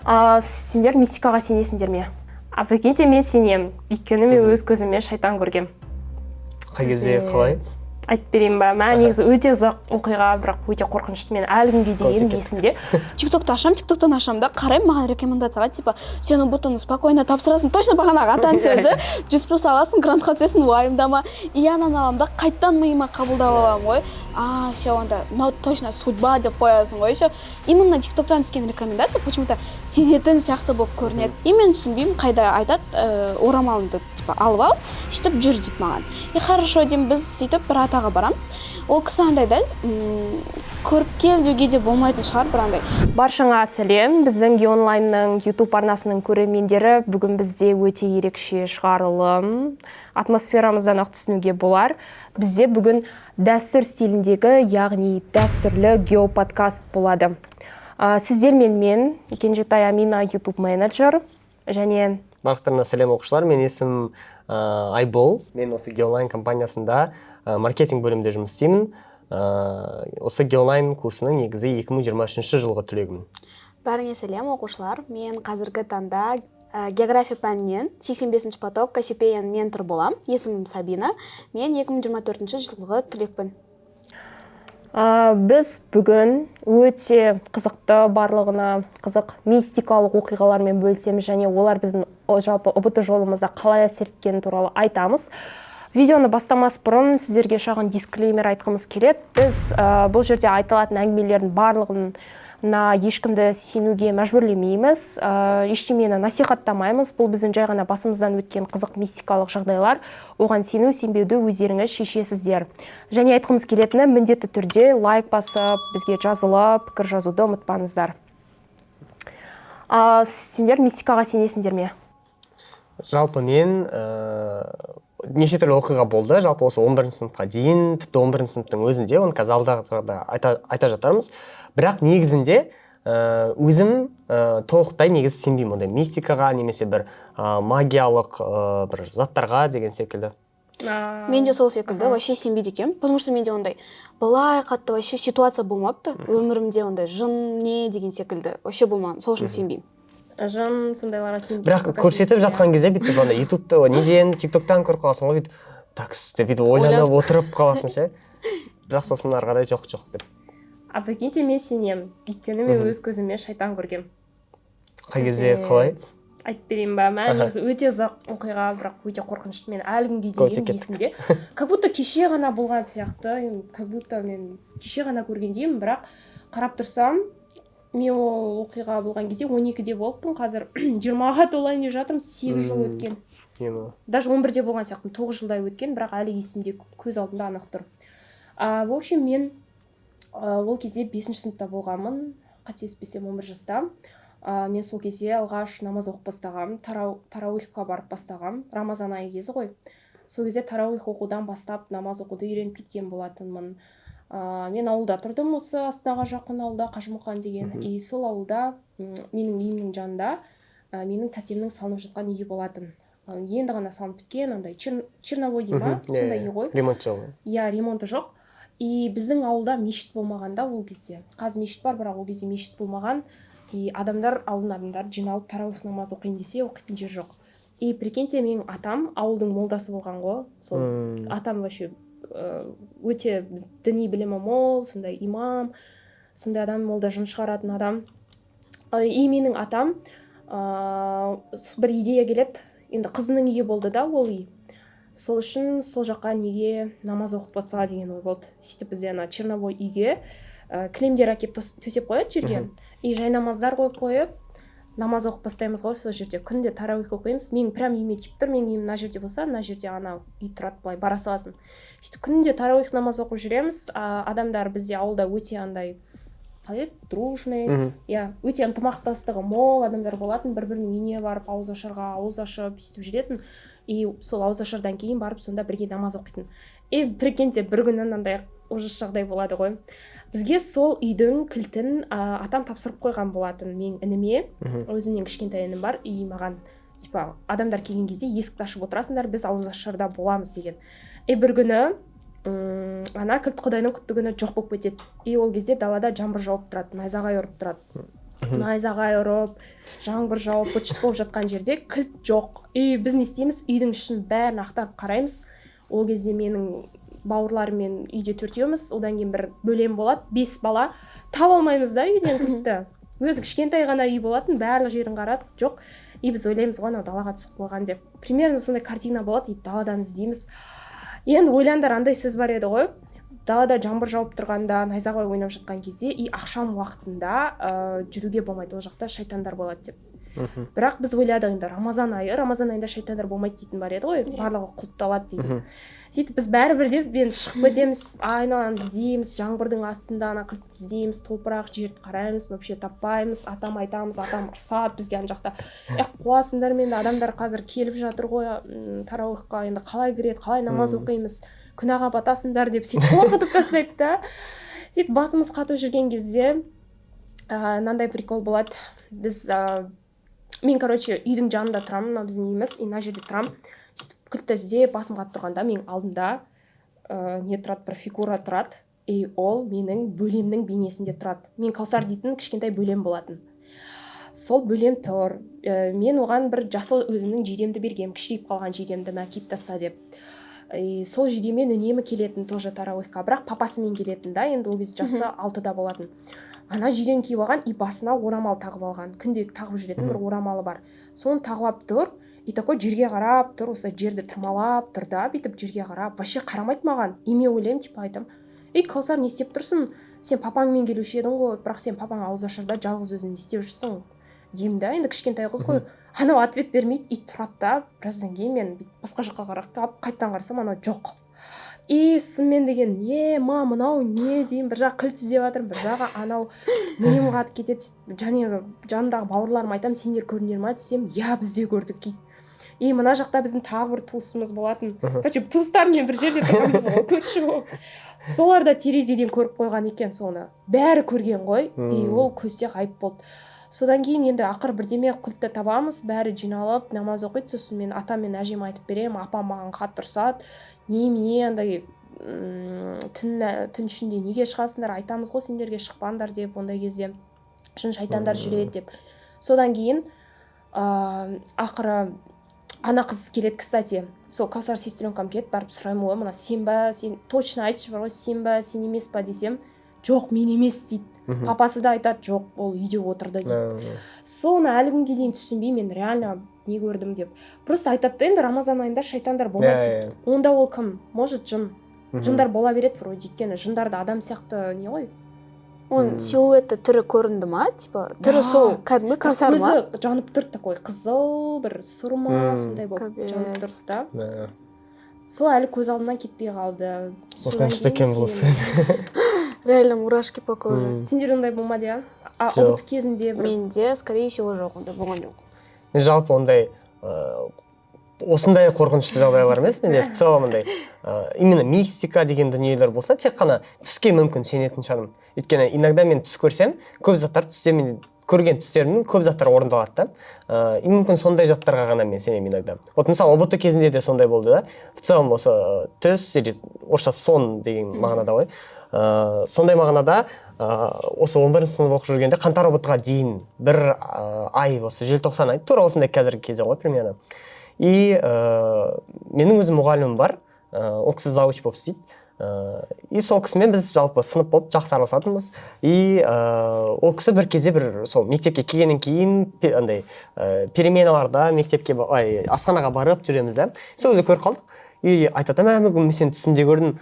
А сендер мистикаға сенесіңдер ме? А прикиньте, мен сенемін, өйткені мен өз көзіммен шайтан көргем. Қай кезде, қалай? Айтып берейін ба? Мә, негізі өте ұзақ оқиға, бірақ өте қорқынышты, мен әлі күнге дейін Өте. есімде. Тиктокты ашамын, тиктоктан ашамын да, қараймын, маған рекомендацияға, типа, сен ҰБТ-ны спокойно тапсырасың, точно, бағанағы атаның сөзі, 100 плюс аласың, грантқа түсесің, уайымдама. И ананы аламын да, қайтадан миыма қабылдап аламын ғой: а, все, онда мынау точно судьба деп қоясың ғой. Еще именно тиктоктан түскен рекомендация почему то сезетін сияқты болып көрінеді. И мен түсінбеймін, қайда айтады, орамалыңды, типа, алып ал, сөйтіп жүр дейді маған. И хорошо деймін. Біз сөйтіп бір атаға барамыз. Ол кісі андай да, көріпкел деуге де болмайтын шығар, бір андай. Баршаңа сәлем, біздің Геонлайнның YouTube арнасының көрермендері! Бүгін бізде өте ерекше шығарылым. Атмосферамыздан ақ түсінуге болар. Бізде бүгін дәстүр стиліндегі, яғни дәстүрлі геоподкаст болады. Сіздермен мен, Кенжетай Амина, YouTube менеджер, және Барлықтарына сәлем, оқушылар! Менің есімім Айбол. Мен осы Геолайн компаниясында маркетинг бөлімінде жұмыс істеймін. Осы Геолайн курсының негізі 2023 жылғы түлегімін. Бәріңе сәлем, оқушылар! Мен қазіргі таңда география пәнінен 85 поток Кассиопеяның ментор болам. Есімім Сабина, мен 2024 жылғы түлекпін. Біз бүгін өте қызықты, барлығына қызық мистикалық оқиғалармен бөлісеміз және олар біздің жалпы ҰБТ жолымызда қалай әсер еткені туралы айтамыз. Видеоны бастамас бұрын сіздерге шағын дисклеймер айтқымыз келеді. Біз бұл жерде айтылатын әңгімелердің барлығына ешкімді сенуге мәжбүрлемейміз, ештемені насихаттамаймыз. Бұл біздің жай ғана басымыздан өткен қызық мистикалық жағдайлар. Оған сену сенбеуді өздеріңіз шешесіздер. Және айтқымыз келетіні: міндетті түрде лайк басып, бізге жазылып, пікір жазуды ұмытпаңыздар. А сендер мистикаға сенесіңдер ме? Жалпы мен неше түрлі оқиға болды жалпы осы 11 сыныпқа дейін, тіпті 11 сыныптың өзінде. Оны қазір алдағы сұрақта айта жатармыз. Бірақ негізінде өзім толықтай негізі сенбеймін ондай мистикаға немесе бір магиялық бір заттарға деген секілді. Мен де сол секілді, вообще сенбейді екенмін, потому что менде ондай былай қатты вообще ситуация болмапты өмірімде, ондай жын не деген секілді вообще болмаған, сол үшін сенбеймін. Жын сондайларға сенбейді. Бірақ көрсетіп жатқан кезде бүйтіп ана ютубта, неден, тиктоктан көріп қаласың ғой, бүйтіп так деп, бүйтіп ойланып отырып қаласың ше. Бірақ сосын ары қарай жоқ, жоқ деп. А прикиньте, мен сенемін, өйткені мен өз көзіммен шайтан көргем. Қай кезде, қалай? Айтып берейін ба? Мә, негізі өте ұзақ оқиға, бірақ өте қорқынышты, мен әлі күнге Өте дейін кеттік. есімде, как будто кеше ғана болған сияқты, как будто мен кеше ғана көргендеймін. Бірақ қарап тұрсам, мен ол оқиға болған кезде 12-де болыппын, қазір 20-ға толайын деп жатырмын, 8 жыл өткен. Ема. Даже 11-де болған сияқтымын, 9 жылдай өткен, бірақ әлі есімде, көз алдымда анық тұр. В общем, мен ол кезде бесінші сыныпта болғанмын, қателеспесем, 11 жаста. Мен сол кезде алғаш намаз оқып бастағанмын, тарауихқа барып бастағанмын. Рамазан айы кезі ғой. Сол кезде тарауих оқудан бастап намаз оқуды үйреніп кеткен болатынмын. Мен ауылда тұрдым, осы Астанаға жақын ауылда, Қажымұқан деген. И сол ауылда менің үйімнің жанында менің тәтемнің салынып жатқан үйі болатын. Енді ғана салынып біткен, андай черновой дей ма, сондай үй ғой. Ремонт жоқ. Иә, ремонты жоқ. И біздің ауылда мешіт болмаған да ол кезде. Қазір мешіт бар, бірақ ол кезде мешіт болмаған. И адамдар, ауылдың адамдары жиналып тарауих намаз оқиын десе, оқитын жер жоқ. И прикиньте, менің атам ауылдың молдасы болған ғой сол. Атам вообще өте діни білімі мол, сондай имам, сондай адам, молда, жын шығаратын адам. И менің атам бір идея келеді енді, қызының үйі болды да ол үй, сол үшін сол жаққа неге намаз оқытпасқа деген ой болды. Сөйтіп бізде ана черновой үйге кілемдер әкеліп төсеп қояды жерге и жайнамаздар қойып қойып, намаз оқып бастаймыз ғой сол жерде. Күнде тарауих оқимыз. Менің прям үйіме тиіп тұр. Менің үйім мына жерде болса, мына жерде ана үй тұрады, былай бара саласың. Сөйтіп күнде тарауих намаз оқып жүреміз. Адамдар бізде ауылда өте андай, қалай еді, дружный, иә, өте ынтымақтастығы мол адамдар болатын. бір бірінің үйіне барып ауызашарға ауыз ашып, сөйтіп жүретін. И сол ауызашардан кейін барып сонда бірге намаз оқитын. И прикиньте, бір күні мынандай ужас жағдай болады ғой. Бізге сол үйдің кілтін атам тапсырып қойған болатын менің ініме. Өзімнен кішкентай інім бар. И маған, типа, адамдар келген кезде есікті ашып отырасыңдар, біз ауызашарда боламыз деген. И бір күні ана кілт құдайдың құтты күні жоқ болып кетеді. И ол кезде далада жаңбыр жауып тұрады, найзағай ұрып тұрады. Найзағай ұрып, жаңбыр жауып, быт шыт болып жатқан жерде кілт жоқ. И біз не істейміз? Үйдің ішін бәрін ақтарып қараймыз. Ол кезде менің бауырларыммен үйде төртеуміз, одан кейін бір бөлем болады, бес бала. Таба алмаймыз да үйден кілтті. Өзі кішкентай ғана үй болатын, барлық жерін қарадық, жоқ. И біз ойлаймыз ғой, анау далаға түсіп қалған деп. Примерно сондай картина болады. И даладан іздейміз. Енді ойлаңдар, андай сөз бар еді ғой: далада жаңбыр жауып тұрғанда, найзағай ойнап жатқан кезде и ақшам уақытында жүруге болмайды, ол жақта шайтандар болады деп. Бірақ біз ойладық, енді Рамазан айы, Рамазан айында шайтандар болмайды дейтін бар еді ғой, барлығы құлыпталады дейтін. Сөйтіп біз бәрібір де енді шығып кетеміз, айналаны іздейміз, жаңбырдың астында ана кілтті іздейміз, топырақ, жерді қараймыз, вообще таппаймыз. Атам айтамыз, атам ұрсады бізге ана жақта: «Е, қуасыңдар ма енді, адамдар қазір келіп жатыр ғой тарауихқа, енді қалай кіреді, қалай намаз оқимыз, күнәға батасыңдар», — деп сөйтіп қорқытып тастайды да. Сөйтіп басымыз қатып жүрген кезде мынандай прикол болады. Біз мен, короче, үйдің жанында тұрамын, мынау біздің үйіміз, и мына жерде тұрамын. Сөйтіп кілтті іздеп басым қатып тұрғанда, менің алдымда не тұрады, бір фигура тұрады. И ол менің бөлемнің бейнесінде тұрады. Мен Каусар дейтін кішкентай бөлем болатын, сол бөлем тұр. Мен оған бір жасыл өзімнің жейдемді бергенмін, кішірейіп қалған жейдемді, мә, киіп таста деп. И сол жейдемен үнемі келетін тоже тарауихқа, бірақ папасымен келетін да. Енді ол кезде жасы 6-да болатын. Ана жейдені киіп алған и басына орамал тағып алған, күнде тағып жүретін бір орамалы бар, соны тағып алып тұр. И такой жерге қарап тұр, осылай жерді тырмалап тұр да, бүйтіп жерге қарап, вообще қарамайды маған. И мен ойлаймын, типа айтамын: «Ей, Каусар, не істеп тұрсың? Сен папаңмен келуші едің ғой, бірақ сен папаң ауызашарда жалғыз өзің не істеп жүрсің?» — деймін да, енді кішкентай қыз ғой. Анау ответ бермейді и тұрады да. Біраздан кейін мен бүйтіп басқа жаққа қарап, қайтадан қарасам, анау жоқ. И сосын деген е ма, мынау не деймін. Бір жағы кілт іздеп жатырмын, бір жағы анау, миым қатып кетеді. Сөйтіп және жанымдағы бауырларыма айтамын: «Сендер көрдіңдер ма?» — десем, «Иә, біз де көрдік», — дейді. И мына жақта біздің тағы бір туысымыз болатын. Короче, туыстарыммен бір жерде тұрғанбыз ғой, көрші болып. Солар да терезеден көріп қойған екен соны, бәрі көрген ғой. И ол көзде ғайып болды. Содан кейін енді ақыры бірдеме кілтті табамыз, бәрі жиналып намаз оқиды. Сосын мен атам мен әжеме айтып беремін. Апам маған қатты ұрсады: «Немене, андай түн ішінде неге шығасыңдар? Айтамыз ғой сендерге, шықпаңдар деп, ондай кезде жын шайтандар жүреді», — деп. Содан кейін ақыры ана қыз келеді, кстати, сол Каусар сестренкам келеді. Барып сұраймын ғой: «Мына сен ба? Сен точно айтшы бар ғой, сен ба, сен емес па?» — десем, «Жоқ, мен емес», — дейді. Папасы да айтады: «Жоқ, ол үйде отырды», — дейді. Соны әлі күнге дейін түсінбеймін мен, реально не көрдім деп. Просто айтады да, енді Рамазан айында шайтандар болмайды дейді. Онда ол кім? Может, жын? Жындар бола береді вроде, өйткені жындар да адам сияқты не ғой. Оның силуэті, түрі көрінді ма, типа түрі? Да. Сол кәдімгі Кәусар ма? Көзі жанып тұр, такой қызыл, бір сұр ма, сондай болып жанып Капец. тұрды да. Сол әлі көз алдымнан кетпей қалды. Содан Қорқынышты кейін екен бұл. сенемін. Реально мурашки по коже. Сендерде ондай болмады, иә? А Жоқ. ҰБТ кезінде бір Менде, скорее всего, жоқ, ондай болған жоқ. Мен жалпы ондай осындай қорқынышты жағдайлар емес, менде в целом андай именно мистика деген дүниелер болса, тек қана түске мүмкін сенетін шығармын. Өйткені иногда мен түс көрсем, көп заттар түсте, мен көрген түстерімнің көп заттары орындалады да. И мүмкін сондай заттарға ғана мен сенемін иногда. Вот мысалы, ҰБТ кезінде де сондай болды да. В целом осы түс или орысша сон деген мағынада ғой, сондай мағынада. Осы 11 сынып оқып жүргенде, қаңтар ҰБТ ға дейін бір ай, осы желтоқсан айы, тура осындай қазіргі кезде ғой примерно. И менің өзім мұғалімім бар, ол кісі завуч болып істейді. И сол кісімен біз жалпы сынып болып жақсы араласатынбыз. И ол кісі бір кезде бір сол мектепке келгеннен кейін андай переменаларда мектепке ай, асханаға барып жүреміз да, сол кезде көріп қалдық. И айтады: «Мә, бүгін мен сені түсімде көрдім,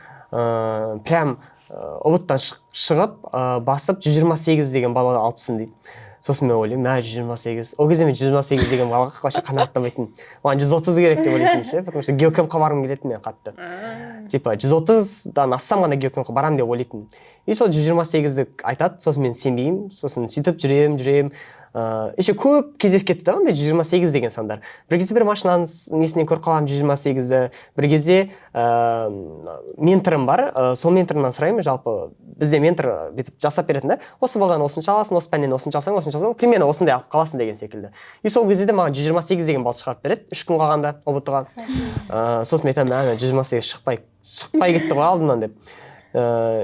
прям ҰБТ-тан шығып, басып 128 деген балл алыпсың», — дейді. Сосын мен ойлаймын: «Мә, 128». Ол кезде мен 128 деген баллға вообще қанағаттанбайтынмын, маған 130 керек деп ойлайтынмын ше, потому что геокэмпқа барғым келетін мен қатты, типа 130-дан ассам ғана геокэмпқа барамын деп ойлайтынмын. И сол 128-ді айтады, сосын мен сенбеймін. Сосын сөйтіп жүремін, жүремін, еще көп кездесіп кетті да ондай 128 деген сандар. Бір кезде бір машинаның несінен көріп қаламын 128-ді. Бір кезде менторым бар, сол менторымнан сұраймын. Жалпы бізде ментор бүйтіп жасап беретін да: осы балдан осынша аласың, осы пәннен осынша алсаң, осынша алсаң, примерно осындай алып қаласың деген секілді. И сол кезде де маған 128 деген балл шығарып береді 3 күн қалғанда ҰБТ ға. Сосын мен айтамын: «Мә, 128 шықпай кетті ғой алдымнан», — деп.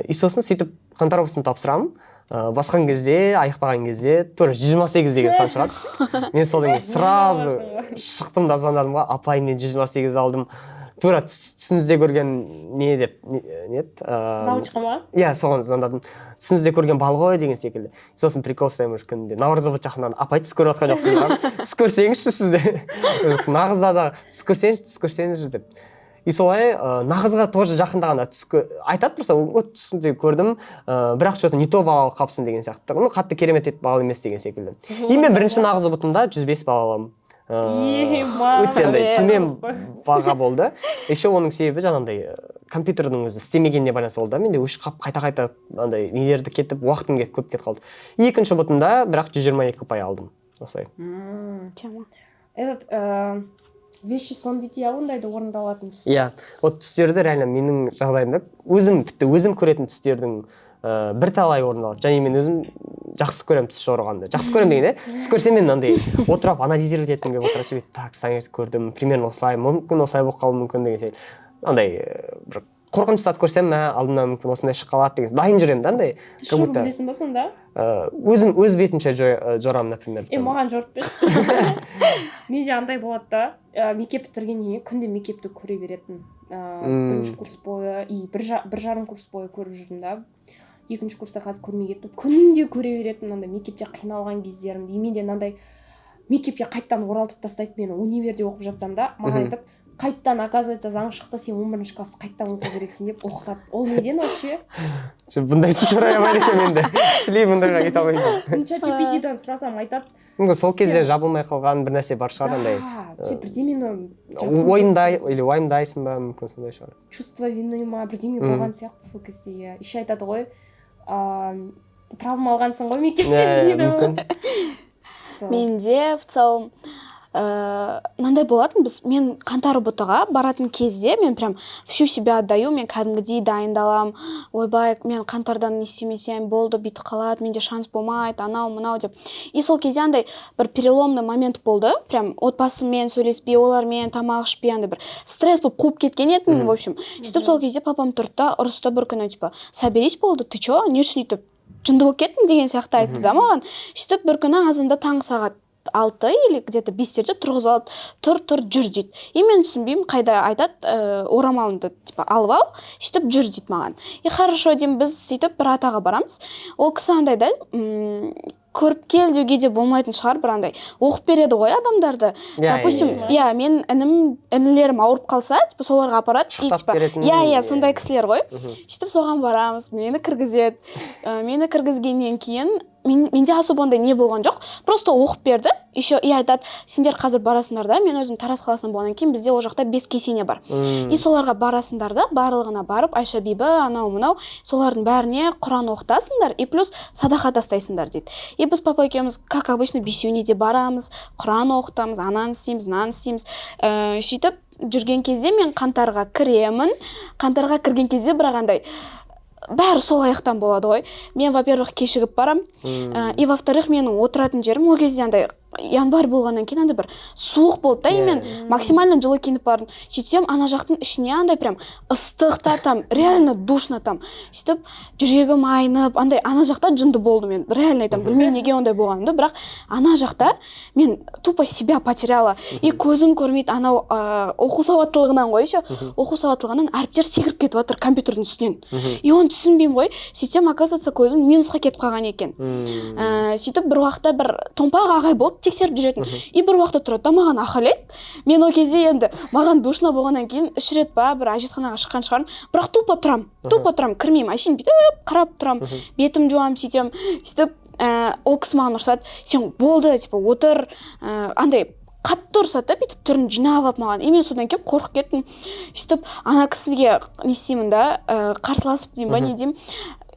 И сосын сөйтіп қаңтар ҰБТ тапсырамын. Басқан кезде, аяқтаған кезде тура 128 деген сан шығады. Мен содан кейін сразу шықтым да, звондадым ғой: «Апай, мен 128 алдым, тура түсіңізде көрген не», — деп. Не еді, Завучқа ма? Иә, соған звондадым. «Түсіңізде көрген бал ғой» деген секілді. Сосын прикол ұстаймын уже күнде. Наурыз ұбт жақындады: «Апай, түс көріп жатқан жоқсыз ба? Түс көрсеңізші сіз де, нағызда да түс көрсеңізші, түс көрсеңізші», — деп. И солай нағызға тоже жақындағанда түс айтады просто: «Вот, түсімде көрдім, бірақ че то не то балл алып қалыпсың» деген сияқты, ну, қатты керемет балл емес деген секілді. И мен бірінші нағыз ұбт 105 балл аламын. Ема. Өте андай төмен Капец. баға болды. Еще оның себебі жаңағындай компьютердің өзі істемегеніне байланысты болды да. Менде өшіп қалып, қайта қайта андай нелерді кетіп, уақытым кетіп, көп кетіп қалды. Екінші ұбт бірақ 122 ұпай алдым осылай. Тема. Этот вещий сон дейді, иә, ондайды орындалатын түс. Иә, вот түстерді реально менің жағдайымда өзім, тіпті өзім көретін түстердің бірталай орындалады. Және мен өзім жақсы көремін түс жорығанды. Жақсы көремін дегенде, түс көрсем, мен андай отырып анализировать еткім келіп отырады ше, бүйтіп: «Так, таңертең көрдім, примерно осылай, мүмкін, осылай болып қалуы мүмкін» деген секілді. Андай бір қорқынышты зат көрсем, мә, алдымнан мүмкін осындай шығып қалады деген дайын жүремін да андай. Түс Как жору будто білесің ба сонда? Өзім өз бетінше жорамын, например. Е, маған жорып берші. Менде андай болады да, мектеп бітіргеннен кейін күнде мектепті көре беретін. Бірінші курс бойы и 1,5 курс бойы көріп жүрдім да. Екінші курста қазір көрмей кеттім. Күнде көре беретін андай мектепте қиналған кездерімді. И менде мынандай, мектепке қайтадан оралтып тастайды мені. Универде оқып жатсам да, маған айтады: «Қайтадан, оказывается, заң шықты, сен 11-класс қайтадан оқу керексің», — деп оқытады. Ол неден вообще? Жоқ, бұндай түс жорай алмайды екенмін енді. Шли, бұндайға кете алмаймын. Чат GPT-дан сұрасам, айтады. Мүмкін, сол кезде жабылмай қалған бір нәрсе бар шығар андай. Да, сен бірдемені жабылып Ойымдай или уайымдайсың ба, мүмкін, сондай шығар. Чувство вины ма, бірдеме болған сияқты сол кезде, иә. Еще айтады ғой, травма алғансың ғой мектептен Иә, дейді. мүмкін. Сол. Менде в целом мынандай болатын. Біз, мен қаңтар ҰБТ ға баратын кезде мен прям всю себя отдаю, мен кәдімгідей дайындаламын: «Ойбай, мен қаңтардан не істемесем болды, бүйтіп қалады, менде шанс болмайды», анау мынау деп. И сол кезде андай бір переломный момент болды, прям отбасыммен сөйлеспей, олармен тамақ ішпей, андай бір стресс болып қуып кеткен едім. В общем, сөйтіп сол кезде папам тұрды да, ұрысты бір күні, типа: «Соберись, болды, ты че, не үшін өйтіп жынды болып кеттің?» — деген сияқты айтты да маған. Сөйтіп бір күні азанда, таңғы сағат 6 или где то 5-терде тұрғызып алады: «Тұр, тұр, жүр», — дейді. И мен түсінбеймін, қайда? Айтады: Орамалыңды типа алып ал, сөйтіп жүр», — дейді маған. И «Хорошо», — деймін. Біз сөйтіп бір атаға барамыз. Ол кісі андай да, көріп кел деуге де болмайтын шығар, бір андай оқып береді ғой адамдарды. Допустим, иә. Иә, мен інім, інілерім ауырып қалса, типа соларға апарады и Шықтап типа беретін, иә, иә. сондай кісілер ғой. Сөйтіп соған барамыз, мені кіргізеді. Мені кіргізгеннен кейін менде особо ондай не болған жоқ, просто оқып берді еще. И айтады: «Сендер қазір барасыңдар да, мен өзім Тараз қаласынан болғаннан кейін, бізде ол жақта бес кесене бар, и соларға барасыңдар да, барлығына барып, Айша бибі, анау мынау, солардың бәріне құран оқытасыңдар и плюс садақа тастайсыңдар», — дейді. И біз папа екеуміз, как обычно, бесеуіне де барамыз, құран оқытамыз, ананы істейміз, мынаны істейміз. Сөйтіп жүрген кезде мен қаңтарға кіремін. Қаңтарға кірген кезде бірақ андай бәрі сол аяқтан болады ғой. Мен, во первых, кешігіп барам, и во вторых, менің отыратын жерім ол кезде андай январь болғаннан кейін андай бір суық болды да, и мен максимально жылы киініп бардым. Сөйтсем, ана жақтың ішіне андай прям ыстық та, там реально душно там. Сөйтіп жүрегім айнып, андай ана жақта жынды болдым мен, реально айтамын. Білмеймін неге ондай болғанымды, бірақ ана жақта мен тупо себя потеряла. И көзім көрмейді анау, оқу сауаттылығынан ғой еще, оқу сауаттылығынан әріптер секіріп кетіп жатыр компьютердің үстінен, и оны түсінбеймін ғой. Сөйтсем, оказывается, көзім минусқа кетіп қалған екен. Сөйтіп бір уақытта бір томпақ ағай болды тексеріп жүретін, и бір уақытта тұрады да, маған ақылайды. Мен ол кезде енді маған душно болғаннан кейін үш рет па бір әжетханаға шыққан шығармын, бірақ тупо тұрамын, тупо тұрамын, кірмеймін, әшейін бүйтіп қарап тұрамын, бетім жуамын, сөйтемін. Сөйтіп ол кісі маған ұрсады: «Сен болды, типа отыр», андай қатты ұрсады да, бүйтіп түрін жинап алып маған. И мен содан кейін қорқып кеттім. Сөйтіп ана кісіге не істеймін да, қарсыласып деймін ба, не деймін,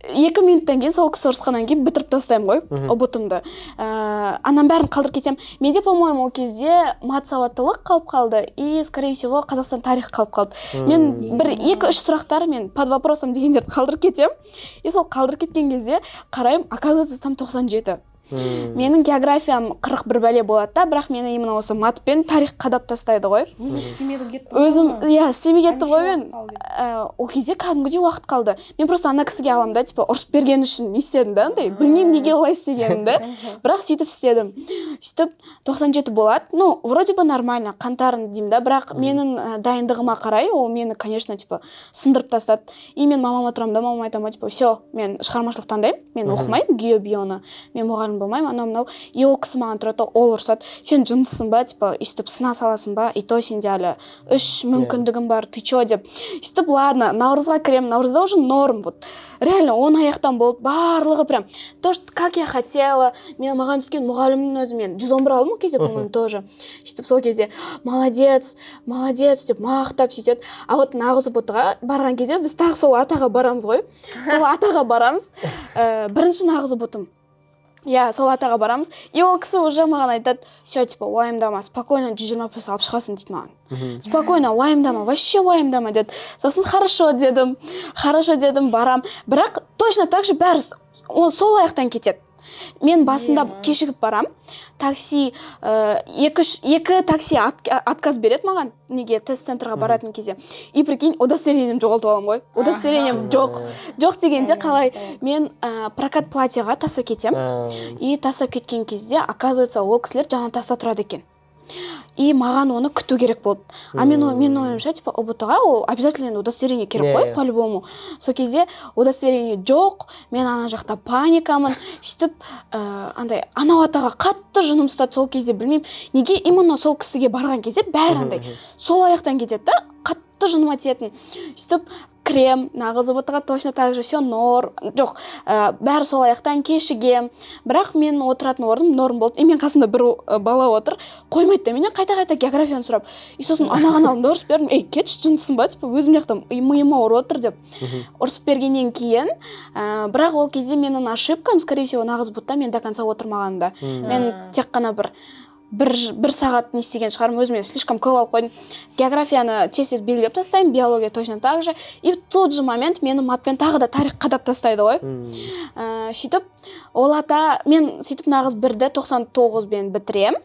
2 минуттан кейін сол кісі ұрысқаннан кейін бітіріп тастаймын ғой ҰБТ-ымды. Ананың бәрін қалдырып кетемін. Менде, по моему, ол кезде мат сауаттылық қалып қалды и, скорее всего, Қазақстан тарихы қалып қалды. Мен бір екі үш сұрақтар мен под вопросом дегендерді қалдырып кетемін. И сол қалдырып кеткен кезде қараймын, оказывается, там 97. Менің географиям 41 бәле болады да, бірақ мені именно осы мат пен тарих қадап тастайды ғой. Неге істемедің, кетті? Өзім, иә, істемей кетті ғой мен. Мен. Ол кезде кәдімгідей уақыт қалды. Мен просто ана кісіге аламын да, типа, ұрысып берген үшін не істедім да, андай білмеймін неге олай істегенімді, бірақ сөйтіп істедім. Сөйтіп 97 болады, ну, вроде бы нормально, қаңтарын деймін да, бірақ менің дайындығыма қарай ол мені, конечно, типа, сындырып тастады. И мен мамама тұрамын да, мамама айтамын, типа, все, мен шығармашылық таңдаймын, мен оқымаймын гео, бионы, мен мұғалім болмаймын, анау мынау. И ол кісі маған тұрады да, ол ұрысады: «Сен жындысың ба, типа, өйстіп сына саласың ба? И то сенде әлі үш мүмкіндігің бар, ты че?» — деп. Сөйтіп, ладно, наурызға кіремін. Наурызда уже норм, вот реально он аяқтан болды барлығы, прям то, что как я хотела. Мен, маған түскен мұғалімнің өзі, мен 111 алдым ол кезде, по моему, тоже. Сөйтіп сол кезде «Молодец, молодец» деп мақтап сөйтеді. А вот нағыз ҰБТ ға барған кезде біз тағы сол атаға барамыз ғой, сол атаға барамыз. Бірінші нағыз ҰБТ, иә, сол атаға барамыз. И ол кісі уже маған айтады: «Все, типа, уайымдама, спокойно 120 плюс алып шығасың», — дейді маған. «Спокойно, уайымдама, вообще уайымдама», — деді. Сосын «Хорошо» дедім, «Хорошо» дедім, барам. Бірақ точно так же бәрі ол сол аяқтан кетеді. Мен басында Ема. кешігіп барам, такси екі, екі такси отказ береді маған, неге, тест центрға баратын кезде. И прикинь, удостоверениемді жоғалтып аламын ғой. Удостоверением жоқ, жоқ дегенде қалай, мен прокат платьеға тастап кетемін. И тастап кеткен кезде, оказывается, ол кісілер жаңа таста тұрады екен, и маған оны күту керек болды. А мен, менің ойымша, типа, ҰБТ ға ол обязательно енді удостоверение керек қой, Иә, иә. по любому. Сол кезде удостоверение жоқ, мен ана жақта паникамын. Сөйтіп андай анау атаға қатты жыным ұстады сол кезде. Білмеймін неге, именно сол кісіге барған кезде бәрі андай сол аяқтан кетеді да, қатты жыныма тиетін. Сөйтіп кірем нағыз ҰБТ ға, точно так же все норм, жоқ, бәрі сол аяқтан, кешігем, бірақ мен отыратын орным норм болды. И мен қасымда бір бала отыр, қоймайды да менен қайта қайта географияны сұрап. И сосын анаған алдым да ұрысып бердім: «Ей, кетші, жындысың ба, типа, өзім мына жақта миым ауырып отыр», — деп. Ұрысып бергеннен кейін бірақ ол кезде менің ошибкам, скорее всего, нағыз ҰБТ мен до конца отырмағанымда. Мен тек қана бір сағат не істеген шығармын, өзіме слишком көп алып қойдым. Географияны тез тез белгілеп тастаймын, биология точно так же. И в тот же момент мені матпен тағы да тарих қадап тастайды ғой. Сөйтіп ол ата, мен сөйтіп нағыз бірді 99-бен бітірем.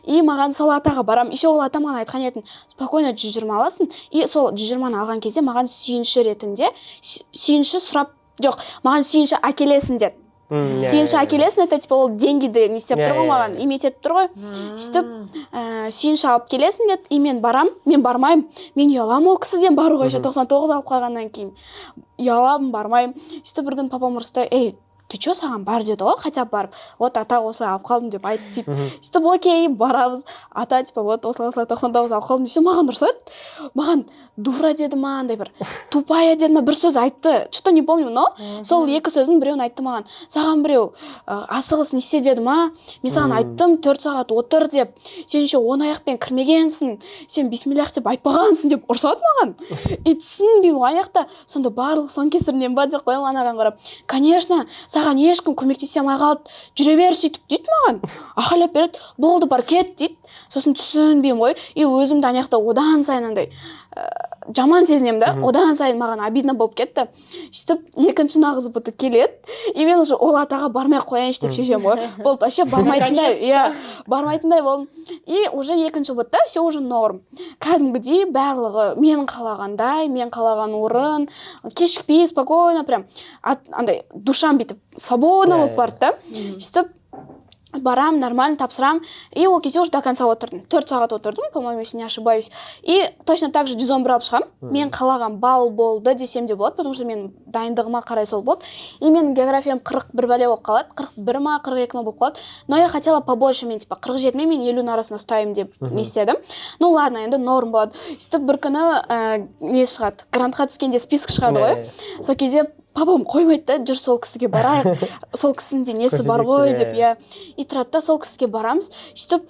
И маған сол атаға барам. Еще ол ата маған айтқан етін: «Спокойно 120 аласың». И сол 120-ны алған кезде маған сүйінші ретінде сүйінші сұрап, жоқ, маған «Сүйінші әкелесің» деді. «Сүйінші әкелесің» — это типа ол деньгиді не істеп тұр ғой, маған иметь етіп тұр ғой. Сөйтіп «Сүйінші алып келесің» деді. И мен барам, мен бармаймын, мен ұяламын ол кісіден баруға. Еще 99 алып қалғаннан кейін ұяламын, бармаймын. Сөйтіп бір күні папам ұрысты: «Ей, ты че, саған бар деді ғой, хотя бы барып, вот ата, осылай алып қалдым деп айт», — дейді. Сөйтіп окей, барамыз. «Ата, типа, вот осылай осылай 99 алып қалдым» десе, маған ұрсады. Маған «дура» деді ма, андай бір «тупая» деді ма, бір сөз айтты, че то не помню, но сол екі сөздің біреуін айтты маған. «Саған біреу асығыс не істе деді ма? Мен саған айттым 4 сағат отыр деп, сен еще он аяқпен кірмегенсің, сен бисмиллях деп айтпағансың», — деп ұрсады маған. И түсінбеймін ғой, ана жақта сонда барлығы соның кесірінен ба деп қоямын анаған қарап. «Конечно, саған ешкім көмектесе алмай қалды, жүре бер сөйтіп», — дейді маған, ақылап береді: «Болды, бар, кет», — дейді. Сосын түсінбеймін ғой. И өзімді ана жақта одан сайын андай жаман сезінемін да, одан сайын маған обидно болып кетті. Сөйтіп екінші нағыз ҰБТ келеді, и мен уже ол атаға бармай ақ қояйыншы деп шешемін ғой. Болды, вообще бармайтындай, иә, бармайтындай болдым. И уже екінші ҰБТ все уже норм, кәдімгідей барлығы мен қалағандай, мен қалаған орын, кешікпей, спокойно, прям андай душам бүйтіп свободно болып барды да. Сөйтіп барам, нормально тапсырам. И ол кезде уже до конца отырдым, 4 сағат отырдым, по моему, если не ошибаюсь. И точно так же 111 алып шығамын. Мен қалаған балл болды десем де болады, потому что менің дайындығыма қарай сол болды. И менің географиям 41 бәле болып қалады, 41 ма, 42 ма болып қалады. Но я хотела побольше, мен типа 47 мен 50-нің арасында ұстаймын деп не істедім. Ну ладно, енді норм болады. Сөйтіп бір күні не шығады, грантқа түскенде список шығады ғой. Сол кезде папам қоймайды да: «Жүр, сол кісіге барайық, сол кісінің де несі бар ғой», — деп. Иә, и тұрады да, сол кісіге барамыз. Сөйтіп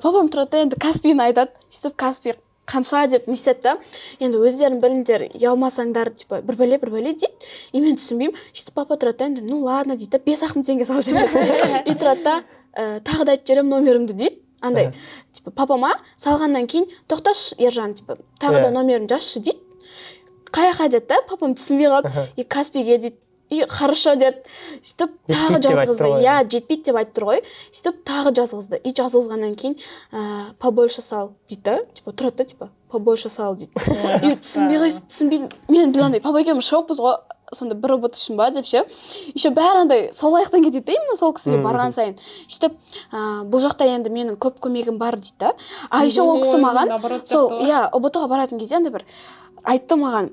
папам тұрады да, енді Каспиін айтады. Сөйтіп «Каспи қанша?» деп не істеді да, «Енді өздерің біліңдер, ұялмасаңдар, типа, бір бәле, бір бәле», — дейді. И мен түсінбеймін. Сөйтіп папа тұрады да, енді «Ну ладно» дейді да, 5-ақ мың теңге салып жібереді. И тұрады да, «Тағы да айтып жіберемін номерімді», — дейді. Андай типа папама салғаннан кейін: «Тоқташы, Ержан, типа, тағы да номерімді жазшы», — дейді. «Қай жаққа?» — деді да, папам түсінбей қалды. И «Каспиге», — дейді. И хорошо деді. Сөйтіп тағы Жетпейді деп айтып жазғызды. тұр ғой. Иә, жетпейді деп айтып тұр ғой. Сөйтіп тағы жазғызды. И жазғызғаннан кейін побольше сал дейді да, типа тұрады да, типа побольше сал дейді. И түсінбей түсінбей мен, біз андай, папа екеуміз шокпыз ғой сонда, бір ҰБТ үшін ба деп ше. Еще бәрі андай сол аяқтан кетеді да, именно сол кісіге барған сайын. Сөйтіп бұл жақта енді менің көп көмегім бар дейді да. А еще ол кісі маған сол, иә, ҰБТ ға баратын кезде андай бір айтты маған: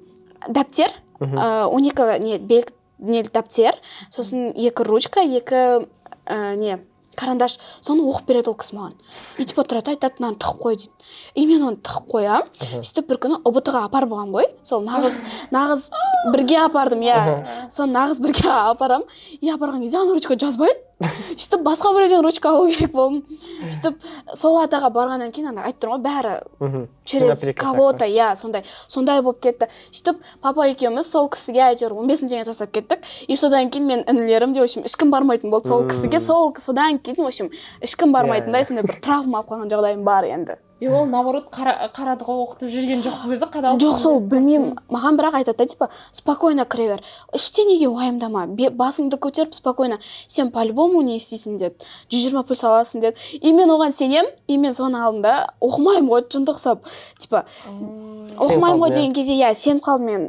дәптер, 12 не бел не дәптер, сосын екі ручка, екі не карандаш. Соны оқып береді ол кісі маған. И типа тұрады, айтады: «Мынаны тығып қой», — дейді. И мен оны тығып қоямын. Сөйтіп бір күні ҰБТ ға апарып алғанмын ғой, сол нағыз бірге апардым, иә. Соны нағыз бірге апарамын. И апарған кезде ана ручка жазбайды. Сөйтіп басқа біреуден ручка алу керек болдым. Сөйтіп сол атаға барғаннан кейін ана айтып тұрмын ғой, бәрі через Наперекор кого-то, иә, сондай болып кетті. Сөйтіп папа екеуміз сол кісіге әйтеуір 15 000 теңге тастап кеттік. И содан кейін мен інілерім де, в общем, ешкім бармайтын болды сол кісіге. Сол содан кейін, в общем, ешкім бармайтындай, сондай бір травма алып қалған жағдайым бар енді. И ол наоборот қарады ғой, оқытып жүрген жоқ, өзі қадалып. Жоқ, сол білмеймін, маған бірақ айтады да, типа спокойно кіре бер, ештеңеге уайымдама, басыңды көтеріп спокойно, сен по любому не істейсің деді, 120 плюс аласың деді. И мен оған сенемін. И мен соның алдында оқымаймын ғой, жынды ұқсап, типа оқымаймын ғой қалдың, иә. деген кезде, иә, сеніп қалдым мен.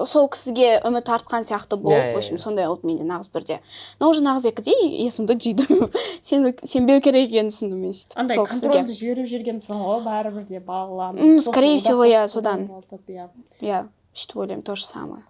Сол кісіге үміт артқан сияқты болып, Иә, в общем, иә. сондай болды менде нағыз бірде. Но уже нағыз екіде есімді жидым, сенбеу керек екенін түсіндім мен сөйтіп Андай сол кісіге. контрольді жіберіп жібергенсің ғой бәрібір де балам. Скорее всего, иә, содан. Иә. Иә, сөйтіп ойлаймын, то же самое.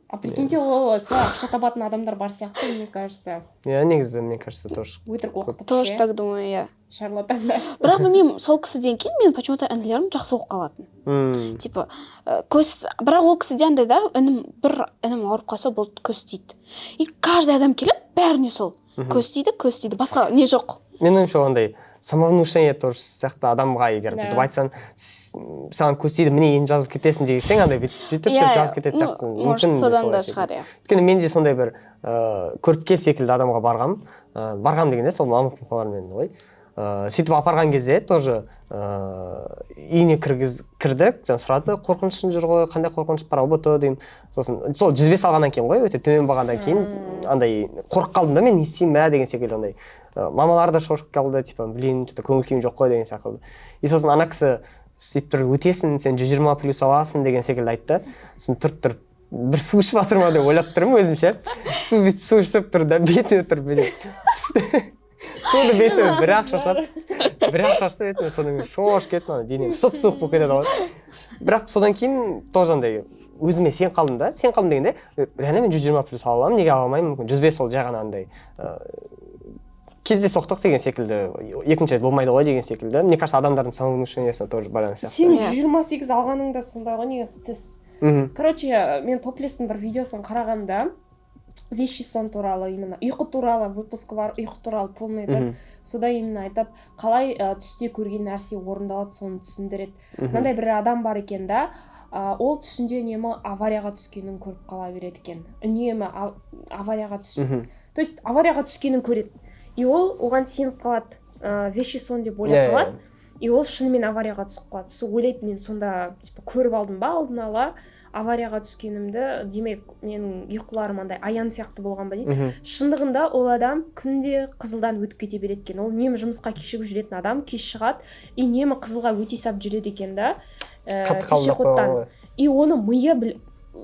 А прикиньте, ол солай ақша табатын адамдар бар сияқты, мне кажется. Иә, негізі, мне кажется, тоже. Өтірік оқытып Тоже ше. так думаю, иә. Шарлатандар. Бірақ білмеймін, сол кісіден кейін мен почему то інілерім жақсы оқып қалатын. Типа көз, бірақ ол кісіде андай да, інім, бір інім ауырып қалса болды, көз тиді. И каждый адам келеді, бәріне сол көз тиді, көз тиді, басқа не жоқ. Менің ойымша, ол андай самовнушение тоже сияқты адамға. Егер бүйтіп айтсаң, саған көз тиді, міне, енді жазылып кетесің десең, андай бүйтіп Иә, жазылып кететін ну, сияқтысың. может, Мүмкін де содан солай да секілді. шығар, иә. Өйткені мен де сондай бір көріпкел секілді адамға барғанмын. Барғанмын дегенде, сол мама папалармен ғой. Сөйтіп апарған кезде тоже үйіне кірдік, жаңа сұрады: «Қорқынышың жүр ғой, қандай қорқыныш бар?» ҰБТ деймін. Сосын сол 105 алғаннан кейін ғой, өте төмен болғаннан кейін андай қорқып қалдым да, мен не істеймін мә деген секілді. Андай мамалар да шошып қалды, типа блин, что то көңіл күйім жоқ қой деген секілді. И сосын ана кісі сөйтіп тұрып: «Өтесің, сен 120 плюс аласың», — деген секілді айтты. Сосын тұрып тұрып бір су ішіп жатыр ма деп ойлап тұрмын өзімше. Су, бүйтіп су ішіп тұр да, бетіме тұрып бүйтіп суды бетіме бір ақ шашады, бір ақ шашты бетіме. Содан кейін шошып кеттім, ана денем сұп суық болып кетеді ғой. Бірақ содан кейін тоже андай өзіме сеніп қалдым да. Сеніп қалдым дегенде, реально мен 120 плюс ала аламын, неге ала алмаймын? Мүмкін, 105 ол жай ғана андай кездейсоқтық деген секілді, екінші рет болмайды ғой деген секілді. Мне кажется, адамдардың самовнушениесіне тоже байланысты сияқты. Сен 128 алғаның да сондай ғой негізі, түс. Короче, мен Топлестің бір видеосын қарағанда, вещий сон туралы, именно ұйқы туралы выпуск бар, ұйқы туралы полный айтады. Сода именно айтады, қалай түсте көрген нәрсе орындалады, соны түсіндіреді. Мынандай бір адам бар екен да, ол түсінде үнемі аварияға түскенін көріп қала береді екен, үнемі аварияға түсіп, то есть аварияға түскенін көреді. И ол оған сеніп қалады, вещий сон деп ойлап қалады. И ол шынымен аварияға түсіп қалады. Сол ойлайды: мен сонда типа көріп алдым ба алдын ала аварияға түскенімді, демек, менің ұйқыларым андай аян сияқты болған ба, дейді. Шындығында ол адам күнде қызылдан өтіп кете береді екен. Ол үнемі жұмысқа кешігіп жүретін адам, кеш шығады и үнемі қызылға өте сап жүреді екен да, Қатты қабылдап пешеходтан. қойған ғой. И оны миы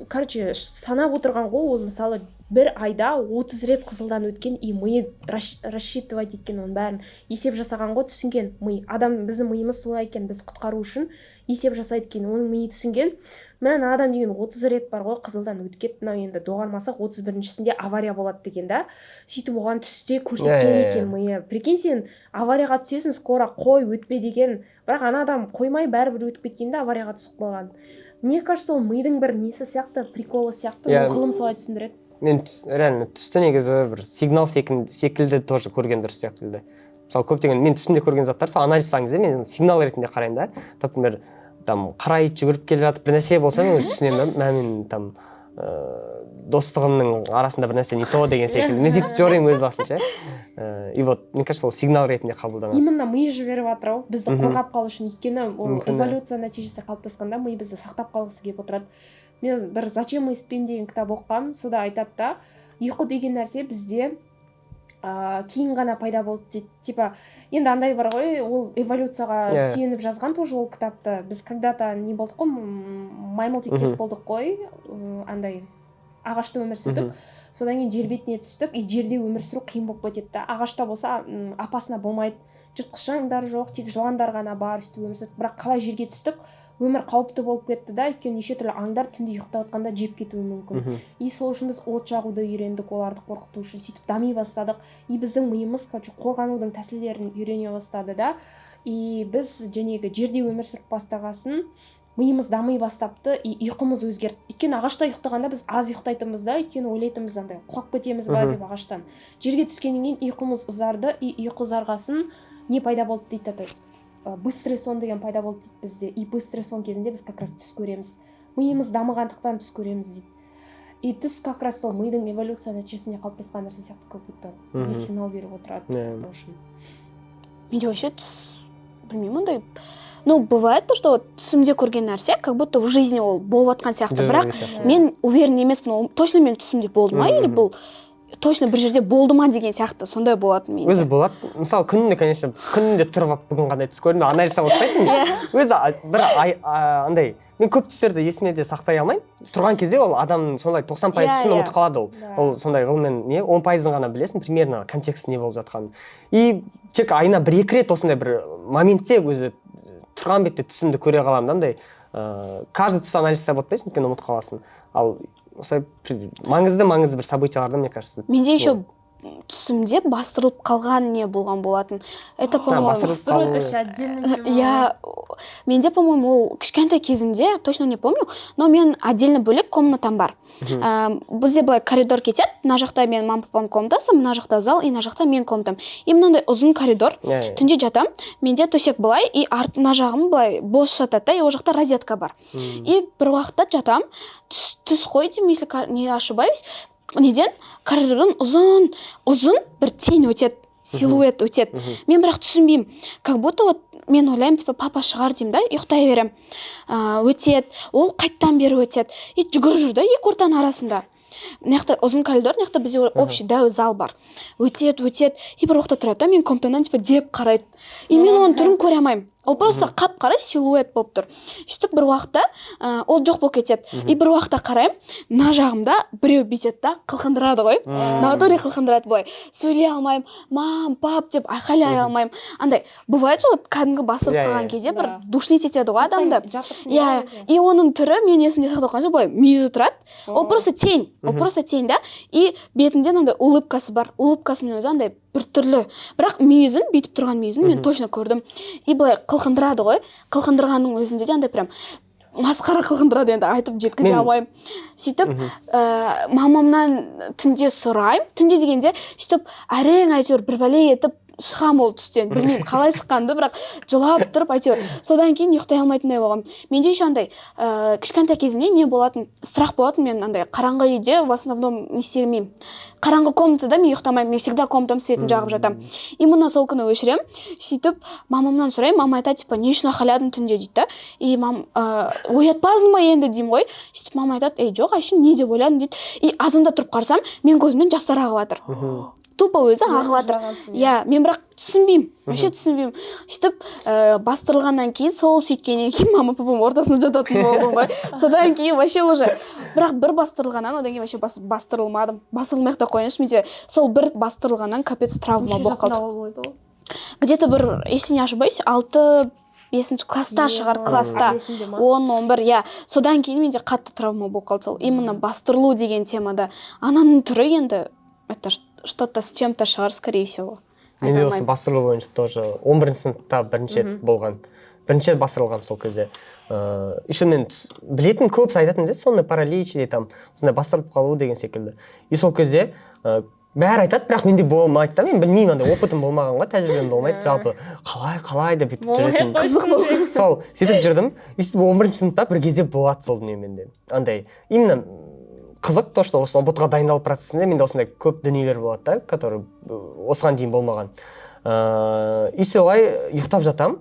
короче, санап отырған ғой. Ол, мысалы, бір айда 30 рет қызылдан өткен. И миы рассчитывать еткен, оның бәрін есеп жасаған ғой, түсінген ми. Адам, біздің миымыз солай екен, біз құтқару үшін есеп жасайды екен. Оның миы түсінген: мә, мына адам деген 30 рет бар ғой қызылдан өтіп кетті, мынау енді доғармасақ, 31-шісінде авария болады деген да. Сөйтіп оған түсте көрсеткен екен миы. Прикинь, сен аварияға түсесің скоро, қой, өтпе деген. Бірақ ана адам қоймай, бәрібір өтіп кеткен да, аварияға түсіп қалған. Мне кажется, ол мидың бір несі сияқты, приколы сияқты. Ғылым солай түсіндіреді. Мен реально түсті негізі бір сигнал секілді тоже көрген дұрыс секілді. Мысалы, көптеген мен түсімде көрген заттар, сол анализ жасаған кезде мен сигнал ретінде қараймын да. Например, там қара ит жүгіріп келе жатып бір нәрсе болса, мен түсінемін да, мә, мен там достығымның арасында бір нәрсе не то деген секілді. Мен сөйтіп жоримын өз басым ше. И вот, мне кажется, ол сигнал ретінде қабылданады. Именно ми жіберіп жатыр ау бізді қорғап қалу үшін, өйткені ол Мүмкін, иә. эволюция нәтижесі қалыптасқанда ми бізді сақтап қалғысы келіп отырады. Мен бір «Зачем мы спим» деген кітап оқығанмын. Сонда айтады да. Ұйқы деген нәрсе бізде кейін ғана пайда болды дейді. Типа, енді андай бар ғой, ол эволюцияға сүйеніп жазған тоже ол кітапты. Біз когда-то не болдық қой, маймыл тектес болдық қой, андай ағашта өмір сүрдік. Содан кейін жер бетіне түстік, и жерде өмір сүру қиын болып кетеді да. Ағашта болса, опасно болмайды, жыртқыш жандар жоқ, тек жыландар ғана бар, сөйтіп өмір сүрдік. Бірақ қалай жерге түстік, өмір қауіпті болып кетті да, өйткені неше түрлі аңдар түнде ұйықтап жатқанда жеп кетуі мүмкін. И сол үшін біз от жағуды үйрендік оларды қорқыту үшін. Сөйтіп дами бастадық, и біздің миымыз, короче, қорғанудың тәсілдерін үйрене бастады да. И біз жәнегі жерде өмір сүріп бастағасын, миымыз дами бастапты, и ұйқымыз өзгерді. Өйткені ағашта ұйықтағанда біз аз ұйықтайтынбыз да, өйткені ойлайтынбыз, андай құлап кетеміз ба деп ағаштан. Жерге түскеннен кейін ұйқымыз ұзарды, и ұйқы ұзарғасын не пайда болды дейді, ата быстрый сон деген пайда болды дейді бізде. И быстрый сон кезінде біз как раз түс көреміз, миымыз дамығандықтан түс көреміз дейді. И түс как раз сол мидың эволюция нәтижесінде қалыптасқан нәрсе сияқты, как будто бізге сигнал беріп отырады түс Иә. сақтау үшін. Менде вообще түс, білмеймін, ондай, ну, бывает то, что вот түсімде көрген нәрсе как будто в жизни ол болып жатқан сияқты, бірақ Сияқты. Мен уверен емеспін, ол точно менің түсімде болды ма или бұл точно бір жерде болды ма деген сияқты, сондай болатын менде. Өзі болады. Мысалы, күнде, конечно, күнде тұрып алып, бүгін қандай түс көрдім деп анализ жасап отырмайсың өзі. Бір андай мен көп түстерді есіме де сақтай алмаймын. Тұрған кезде ол адамның сондай 90% түсін ұмытып қалады ол. Ол сондай ғылыммен не, 10%-ын ғана білесің примерно, контекст не болып жатқанын. И тек айына бір екі рет осындай бір моментте өзі тұрған бетте түсімді көре қаламын да. Андай каждый түсті анализ жасап отырмайсың, өйткені ұмытып қаласың. Ал осылай маңызды бір событияларды, мне кажется. Менде еще түсімде бастырылып қалған не болған болатын, это, по моему Бастырылып Бастыру қалу. Это еще отдельный тема. Иә, менде, по моему, ол кішкентай кезімде, точно не помню, но мен отдельно бөлек комнатам бар. Бізде былай коридор кетеді: мына жақта менің мама, папам комнатасы, мына жақта зал, и мына жақта менің комнатам, и мынандай ұзын коридор. иә иә. Түнде жатам, менде төсек былай, и арт мына жағым былай бос жатады да, и ол жақта розетка бар. И бір уақытта жатам, түс қой деймін, если не ошибаюсь, неден, коридордан ұзын ұзын бір тень өтеді, силуэт өтеді. Мен бірақ түсінбеймін, как будто вот мен ойлаймын, типа, папа шығар деймін да, ұйықтай беремін. Өтеді ол, қайттан бері өтеді и жүгіріп жүр да екі ортаның арасында. Мына жақта ұзын коридор, мына жақта бізде общий дәу зал бар. Өтеді, өтеді, и бір уақытта тұрады да, менің комнатамнан типа деп қарайды, и мен оның түрін көре алмаймын, ол просто қап қара силуэт болып тұр. Сөйтіп бір уақытта ол жоқ болып кетеді, и бір уақытта қараймын, мына жағымда біреу бүйтеді да, қылқындырады ғой, в натуре қылқындырады былай. Сөйлей алмаймын, мам, пап деп айқайлай алмаймын. Андай бывает же, вот кәдімгі басылып Иә, қалған иә. кезде бір душить етеді ғой адамды. Жатырсың. Иә, и оның түрі мен есімде сақтап қалған жоқ, былай мүйізі тұрады, ол просто тень, ол просто тень да, и бетінде мынандай улыбкасы бар, улыбкасының өзі андай біртүрлі, бірақ мүйізін, бүйтіп тұрған мүйізін мен точно көрдім. И былай қылқындырады ғой, қылқындырғанның өзінде де андай прям масқара қылқындырады, енді айтып жеткізе алмаймын. Сөйтіп мамамнан түнде сұраймын, түнде дегенде, сөйтіп әрең әйтеуір бір бәле етіп шығамын ол түстен, білмеймін қалай шыққанымды, бірақ жылап тұрып әйтеуір. Содан кейін ұйықтай алмайтындай болғанмын. Менде еще андай кішкентай кезімде не болатын, страх болатын. Мен андай қараңғы үйде в основном не істемеймін, қараңғы комнатада мен ұйықтамаймын, мен всегда комнатамның светін жағып жатамын. Именно сол күні өшіремін. Сөйтіп мамамнан сұраймын, мама айтады, типа, не үшін айқайладың түнде дейді да. И мам оятпадың ба енді деймін ғой. Сөйтіп мама айтады: «Ей, жоқ, әшейін не деп ойладың», — дейді. И азанда тұрып қарасам, менің көзімнен жастар ағып жатыр, тупо өзі ағып жатыр. Иә, мен бірақ түсінбеймін, вообще түсінбеймін. Сөйтіп бастырылғаннан кейін, сол сөйткеннен кейін мама, папам ортасында жататын болдым ғой. Содан кейін вообще уже, бірақ бір бастырылғаннан, одан кейін вообще бастырылмадым. Бастырылмай ақ та қояйыншы, менде сол бір бастырылғаннан капец травма болып қалды. Болды ол? Где-то бір, если не ошибаюсь, алты, бесінші класста шығар, класста 10, 11, иә. Содан кейін менде қатты травма болып қалды сол именно бастырылу деген темада. Ананың түрі енді это что-то с чем-то шығар, скорее всего. Менде Айта осы алмаймын. бастырылу бойынша тоже 11-ші сыныпта бірінші рет болған, бірінші рет бастырылғанмын сол кезде. Еще мен білетін, көбісі айтатын да, сонный паралич или там осындай бастырылып қалу деген секілді. И сол кезде бәрі айтады, бірақ менде болмайды да. Мен білмеймін, андай опытым болмаған ғой, тәжірибем болмайды жалпы, қалай, қалай деп бүйтіп жүретін. Қызық болды. Сол сөйтіп жүрдім. И сөйтіп 11-ші сыныпта бір кезде болады сол дүние менде. Андай именно қызық то, что осы ҰБТ ға дайындалу процесінде менде осындай көп дүниелер болады да, который осыған дейін болмаған. И солай ұйықтап жатамын.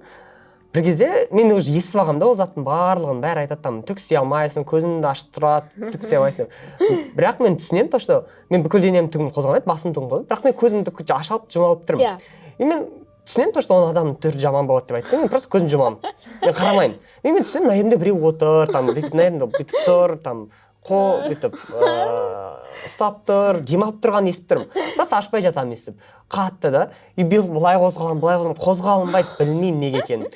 Бір кезде мен уже естіп алғанмын да ол заттың барлығын. Бәрі айтады, там түк істей алмайсың, көзіңді ашып тұрады, түк істей алмайсың деп. Бірақ мен түсінемін то, что мен бүкіл денем түгім қозғалмайды, басым түгім қозғалмайды, бірақ мен көзімді аша алып, жұма алып тұрмын. И мен түсінемін то, что оның адамның түрі жаман болады деп айтты. Мен просто көзімді жұмамын, мен қарамаймын. И мен түсінемін, мына жерімде біреу отыр, там бүйтіп, мына жерімде бүйтіп тұр, там қол бүйтіп ұстап тұр, демалып тұрғанын естіп тұрмын. Просто ашпай жатамын өйстіп қатты да. И былай қозғаламын, былай қозғаламын, қозғалынбайды, білмеймін неге екенін.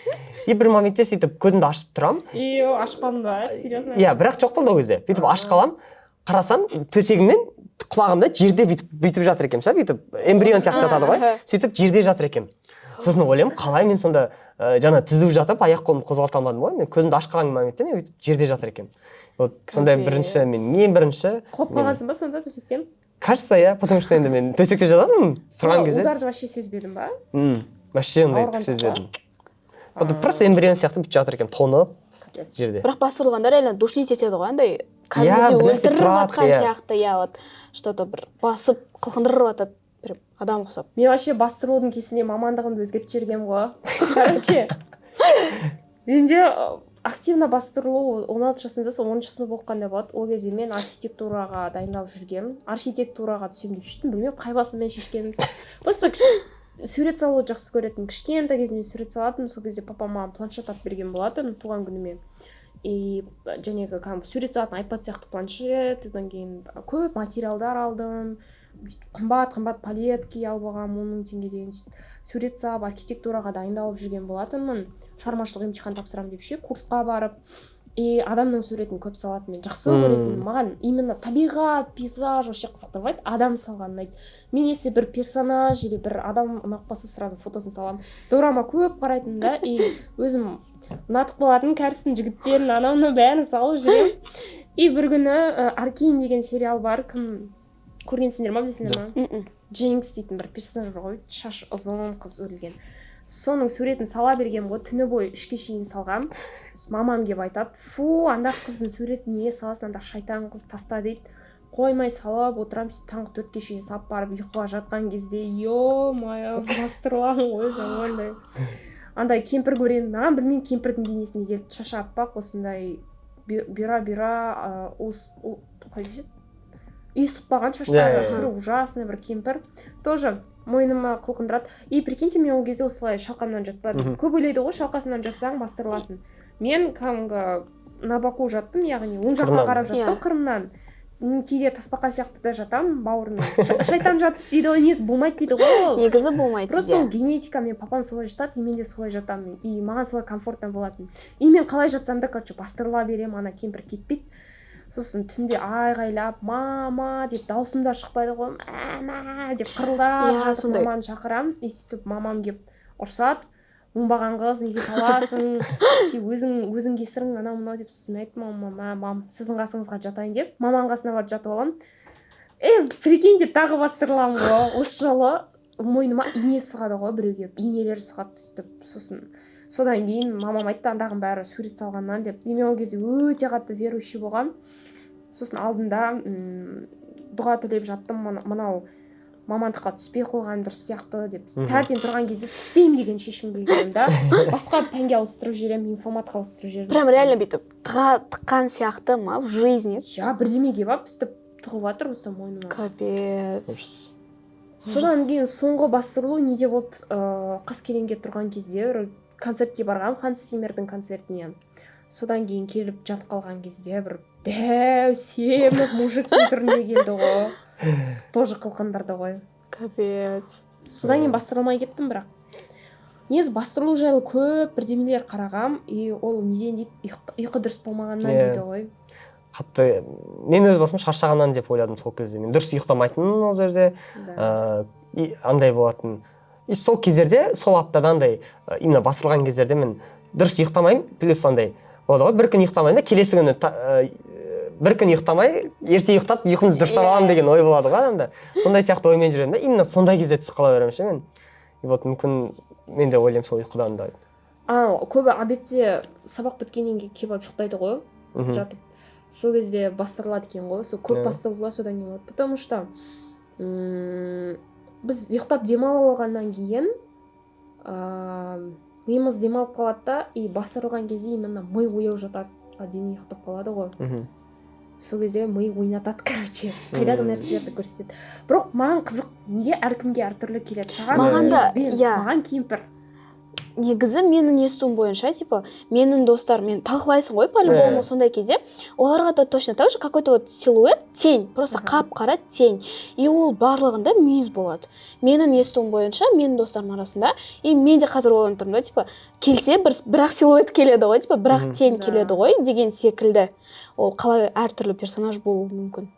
И бір моментте сөйтіп көзімді ашып тұрамын. И ашпадың ба, серьезно? Иә, бірақ жоқ болды ол кезде. Бүйтіп ашып қаламын, қарасам, төсегімнен құлағымда жерде бүйтіп бүйтіп жатыр екенмін ше, бүйтіп эмбрион сияқты жатады ғой, сөйтіп жерде жатыр екенмін. Сосын ойлаймын, қалай мен сонда жаңа түзу жатып, аяқ қолымды қозғалта алмадым ғой? Мен көзімді ашып қалған моментте мен бүйтіп жерде жатыр екенмін. Вот сондай бірінші мен ең бірінші. Құлап қалғансың ба сонда төсектен? Кажется, иә, потому что енді мен төсекте жататынмын тұрған кезде. Ударды вообще сезбедің ба? Вообще ондай Ауырған түк жоқ па? сезбедім. Вот просто эмбрион сияқты бүйтіп жатыр екенмін, тоңып Капец. жерде. Бірақ бастырылғанда реально душить етеді ғой андай, Иә, кәдімгідей бір нәрсе өлтіріп тұрады, жатқан иә. сияқты, иә. Вот что то бір басып, қылқындырып жатады, прям адам ұқсап. Мен вообще бастырылудың кесірінен мамандығымды өзгертіп жібергенмін ғой. Короче, менде активно бастырылу 16 жасымда, сол 10-сынып оқығанда болады. Ол кезде мен архитектураға дайындалып жүргенмін, архитектураға түсемін деп шештім. Білмеймін, қай басыммен шешкенімді. Просто сурет салуды жақсы көретінмін, кішкентай кезімде сурет салатынмын. Сол кезде папам маған планшет алып берген болатын туған күніме. И жаңағы кәдімгі сурет салатын айпад сияқты планшет. Одан кейін көп материалдар алдым, қымбат қымбат палетки алып алғанмын, 10 000 теңге деген. Сурет салып, архитектураға дайындалып жүрген болатынмын, шығармашылық емтихан тапсырамын деп ше, курсқа барып. И адамның суретін көп салатынмын мен, жақсы көретінмін. Маған именно табиғат, пейзаж вообще қызықтырмайды, адам салған ұнайды. Мен если бір персонаж или бір адам ұнап қалса, сразу фотосын саламын. Дорама көп қарайтынмын да, и өзім ұнатып қалатын кәрістің жігіттерін, анау мынау бәрін салып жүремін. И бір күні «Аркейн» деген сериал бар, кім көргенсіңдер ма, білесіңдер ма? Мм. Джинкс дейтін бір персонаж бар ғой, шашы ұзын қыз, өрілген. Соның суретін сала бергенмін ғой, түні бойы 3-ке шейін салғам. Мамам келіп айтады: «Фу, анда қыздың суретін неге саласың, анда шайтан қыз, таста», — дейді. Қоймай салып отырамын. Сөйтіп таңғы 4-ке шейін салып барып, ұйқыға жатқан кезде, е мое, бастырыламын ғой жамандай. Андай кемпір көремін, маған, білмеймін, кемпірдің бейнесіне келді, шашы аппақ, осындай бұйра бұйра, қалай деседі, ұйысып қалған шаштары, Иә, иә, иә. түрі ужасный бір кемпір, тоже мойныма қылқындырады. И прикиньте, мен ол кезде осылай шалқамнан жатпадым. Көп ойлайды ғой, шалқасынан жатсаң, бастырыласың. Мен кәдімгі на боку жаттым, яғни оң жаққа Қырынан. қарап жаттым, қырымнан. Кейде тасбақа сияқты да жатамын бауырымнан. Шайтан жатыс дейді ғой, негізі болмайды дейді ғой ол. Негізі болмайды. Просто ол генетика. Мен папам солай жатады, и мен де солай жатамын, и маған солай комфортно болатын. И мен қалай жатсам да, короче, бастырыла беремін, ана кемпір кетпейді. Сосын түнде айғайлап «мама» деп, даусым да шықпайды ғой, «мама» деп қырылдап Иә, жатып сондай. маманы шақырамын. И сөйтіп мамам келіп ұрсады: «Оңбаған қыз, неге саласың сен, өзің өзің кесірің, анау мынау деп. Сосын мен айттым мамама: «Мам, сіздің қасыңызға жатайын», — деп, маманың қасына барып жатып аламын. Е, прикинь деп, тағы бастырыламын ғой. Осы жолы мойныма ине сұғады ғой біреу келіп, инелер сұғады сөйтіп. Сосын содан кейін мамам айтты, андағының бәрі сурет салғаннан деп. И мен ол кезде өте қатты верующий болғанмын. Сосын алдында дұға тілеп жаттым, мынау мамандыққа түспей қойған дұрыс сияқты деп. Таңертең тұрған кезде түспеймін деген шешімге келгенмін да, басқа пәнге ауыстырып жіберемін, информатқа ауыстырып жібердім. Прям реально бүйтіп тыға тыққан сияқты ма в жизни? Иә, бірдеме келіп алып, сөйтіп тығып жатыр осы мойныма. Капец. Ужас. Содан кейін соңғы бастырылу неде болды? Қаскелеңге тұрған кезде бір концертке барғанмын, Ханс Циммердің концертіне. Содан кейін келіп жатып қалған кезде бір дәу семіз мужиктің түрінде келді ғой, тоже қылқындырды ғой. Капец. Содан кейін бастырылмай кеттім. Бірақ негізі бастырылу жайлы көп бірдемелер қарағам, и ол неден дейді? Ұйқы дұрыс болмағаннан дейді ғой. Қатты мен өз басым шаршағаннан деп ойладым. Сол кезде мен дұрыс ұйықтамайтынмын ол жерде. И андай болатын, и сол кездерде, сол аптада андай именно бастырылған кездерде мен дұрыс ұйықтамаймын. Плюс андай болады ғой, бір күн ұйықтамаймын да, келесі күні бір күн ұйықтамай, ерте ұйықтап, ұйқымды дұрыстап аламын деген ой болады ғой адамда. Сондай сияқты оймен жүремін да, именно сондай кезде түсіп қала беремін ше мен. И вот мүмкін, мен де ойлаймын, сол ұйқыдан да. А көбі обедте сабақ біткеннен кейін келіп алып ұйықтайды ғой жатып, сол кезде бастырылады екен ғой. Сол көп бастырылуға содан кейін болады, потому что біз ұйықтап демалып алғаннан кейін Миымыз демалып қалады да, и бастырылған кезде именно ми ояу жатады, а дене ұйықтап қалады ғой. Сол кезде ми ойнатады, короче, қайдағы нәрселерді көрсетеді. Бірақ маған қызық, неге әркімге әртүрлі келеді? Саған Маған да, мүйізбен, иә. маған кемпір. Негізі менің естуім бойынша, типа, менің достарым, талқылайсың ғой по-любому, сондай кезде оларға да точно так же какой то вот силуэт, тень, просто қап қара тень, и ол барлығында мүйіз болады, менің естуім бойынша, менің достарым арасында. И мен де қазір ойланып тұрмын да, типа, келсе бір бірақ силуэт келеді ғой, типа, бірақ тень келеді ғой деген секілді. Ол қалай әртүрлі персонаж болуы мүмкін?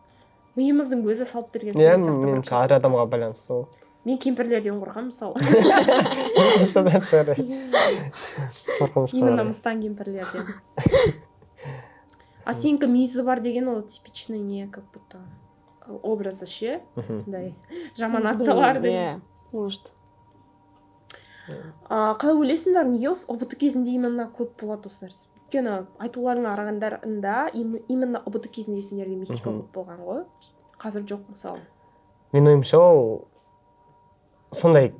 Миымыздың өзі салып берген Иә, сурет сияқты бір. меніңше, әр адамға байланысты ол. Мен кемпірлерден қорқамын, мысалы. Содан шығар, қорқынышқа Именно қарай. мыстан кемпірлерден. А сенікі мүйізі бар деген, ол типичный не, как будто образы ше, андай жаман аталар деген. Иә, может. А, қалай ойлайсыңдар, неге осы ҰБТ кезінде именно көп болады осы нәрсе? Өйткені айтуларыңа қарағандарында, именно ҰБТ кезінде сендерге мистика көп болған ғой, қазір жоқ, мысалы. Менің ойымша, ол сондай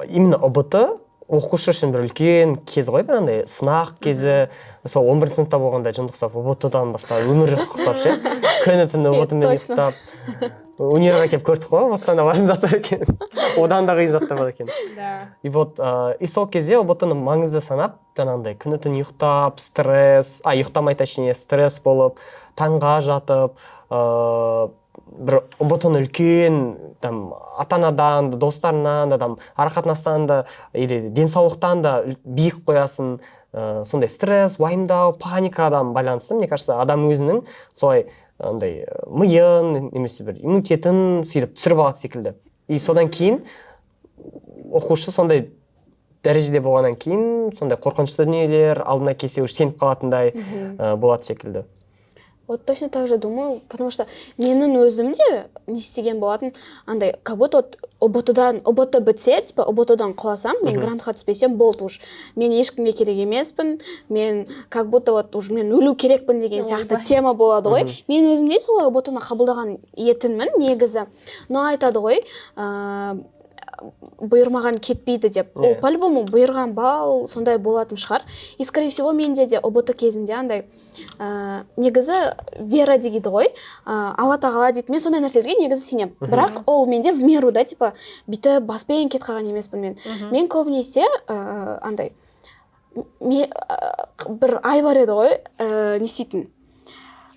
именно ҰБТ оқушы үшін бір үлкен кез ғой, бір андай сынақ кезі. Сол 11-сыныпта болғанда жынды ұқсап, ҰБТ дан басқа өмір жоқ ұқсап ше, күні түні Е, ҰБТ мен точно. ұйықтап, универға келіп көрдік қой, ҰБТ дан да бар заттар екен, одан да қиын заттар бар екен. И вот и сол кезде ҰБТ ны маңызды санап, жаңағындай күні түні ұйықтап, стресс, а ұйықтамай, точнее, стресс болып, таңға жатып, бір ҰБТ ны үлкен там ата анадан да, достарынан да, там ара қатынастан да или денсаулықтан да биік қоясың. Сондай стресс, уайымдау, паникадан байланысты, мне кажется, адам өзінің солай андай миын немесе бір иммунитетін сөйтіп түсіріп алады секілді. И содан кейін оқушы сондай дәрежеде болғаннан кейін, сондай қорқынышты дүниелер алдына келсе, уже сеніп қалатындай болады секілді. Вот точно так же думаю, потому что менің өзім де не істеген болатын, андай, как будто вот ҰБТ-дан, ҰБТ бітсе, типа, ҰБТ-дан құласам, мен грантқа түспесем болды, уж мен ешкімге керек емеспін, мен как будто вот уже мен өлу керекпін деген сияқты Ойбай. тема болады ғой. Мен өзім де солай ҰБТ-ны қабылдаған етінмін негізі, но айтады ғой, бұйырмаған кетпейді деп. Ол по-любому бұйырған балл сондай болатын шығар. И скорее всего менде де ҰБТ кезінде андай, негізі вера дейді ғой, Алла тағала дейді, мен сондай нәрселерге негізі сенемін, бірақ ол менде в меру да, типа, бүйтіп баспен кетіп қалған емеспін мен. Мен көбінесе андай бір ай бар еді ғой, не істейтін,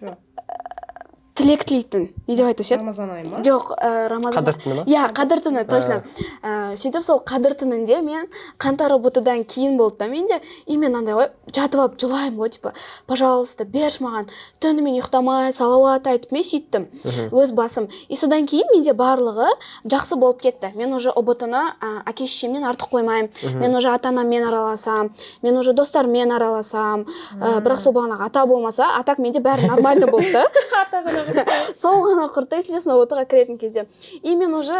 Жоқ. тілек тілейтін, не деп айтушы еді? Рамазан айы ма? Жоқ, Рамазан. Қадір түні ма? Иә, қадір түні, точно. Сөйтіп сол қадір түнінде мен қаңтар ҰБТ дан кейін болды да менде, и мен андай ғой, жатып алып жылаймын ғой, типа, пожалуйста, берші маған. Түнімен ұйықтамай салауат айтып, мен сөйттім өз басым. И содан кейін менде барлығы жақсы болып кетті. Мен уже ҰБТ ны әке шешемнен артық қоймаймын, мен уже ата анаммен араласамын, мен уже достарыммен араласамын. Бірақ сол бағанағы ата болмаса, а так менде бәрі нормально болды да. Ата ғана құртты. Сол ғана құртты, если честно, ҰБТ ға кіретін кезде. И мен уже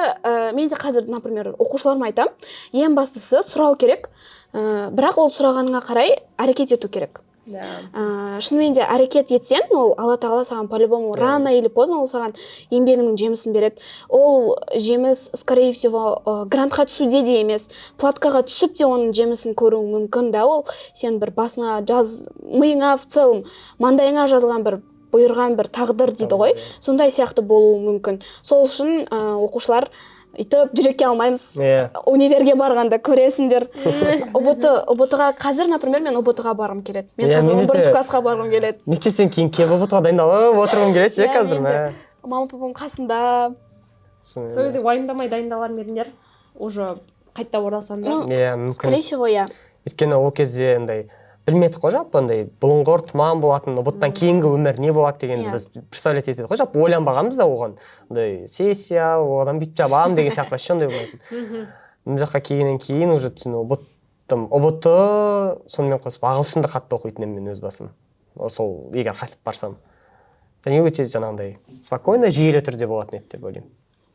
мен де қазір, например, оқушыларыма айтамын: ең бастысы сұрау керек, бірақ ол сұрағаныңа қарай әрекет ету керек. Шынымен де әрекет етсең, ол Алла тағала саған по любому рано или поздно ол саған еңбегіңнің жемісін береді. Ол жеміс, скорее всего, грантқа түсуде де емес, платкаға түсіп те оның жемісін көруің мүмкін да. Ол сен бір басыңа жаз, миыңа, в целом маңдайыңа жазылған бір бұйырған бір тағдыр дейді ғой, сондай сияқты болуы мүмкін. Сол үшін оқушылар, өйтіп жүрекке алмаймыз, универге барғанда көресіңдер. ҰБТ, ҰБТ ға қазір, например, мен ҰБТ ға барғым келеді, мен Иә, қазір менде он бірінші де. классқа барғым келеді. Мектептен кейін келіп, ҰБТ ға дайындалып отырғым келеді ше Иә, қазір. мен де. Мә. Мама папам қасында. Шынымен Сол де. кезде уайымдамай дайындалар ма едіңдер уже, қайта оралсаңдар? Ну, Иә, мүмкін. скорее всего, иә. Өйткені ол кезде андай білмедік қой жалпы, андай бұлыңғыр тұман болатын, ҰБТ дан кейінгі өмір не болады дегенді біз представлять етпедік қой жалпы, ойланбағанбыз да оған. Андай сессия, одан бүйтіп жабамын деген сияқты вообще ондай болмайтын. Мына жаққа келгеннен кейін уже түсіну ҰБТ там, ҰБТ, сонымен қосып ағылшынды қатты оқитын едім мен өз басым. Сол егер қайтып барсам және өте жаңағындай спокойно, жүйелі түрде болатын еді деп ойлаймын.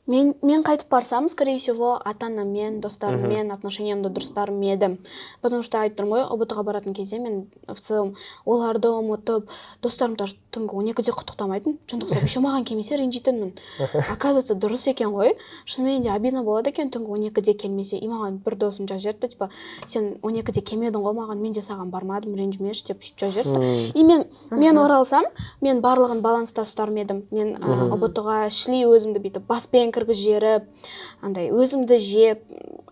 Мен қайтып барсам, скорее всего, ата анаммен, достарыммен отношениямды дұрыстар ма едім, потому что айтып тұрмын ғой, ҰБТ ға баратын кезде мен в целом оларды ұмытып, достарым даже түнгі 12-де құттықтамайтын, жынды еще маған келмесе, ренжитінмін. Оказывается, дұрыс екен ғой, шынымен де обидно болады екен түнгі 12-де келмесе. И маған бір досым жазып жіберіпті, типа, сен 12-де келмедің ғой маған, мен де саған бармадым, ренжімеші деп сөйтіп жазып жіберіпті. И мен оралсам, мен барлығын баланста ұстар ма едім. Мен ҰБТ ға шли өзімді бүйтіп баспен кіргізіп жіберіп, андай өзімді жеп,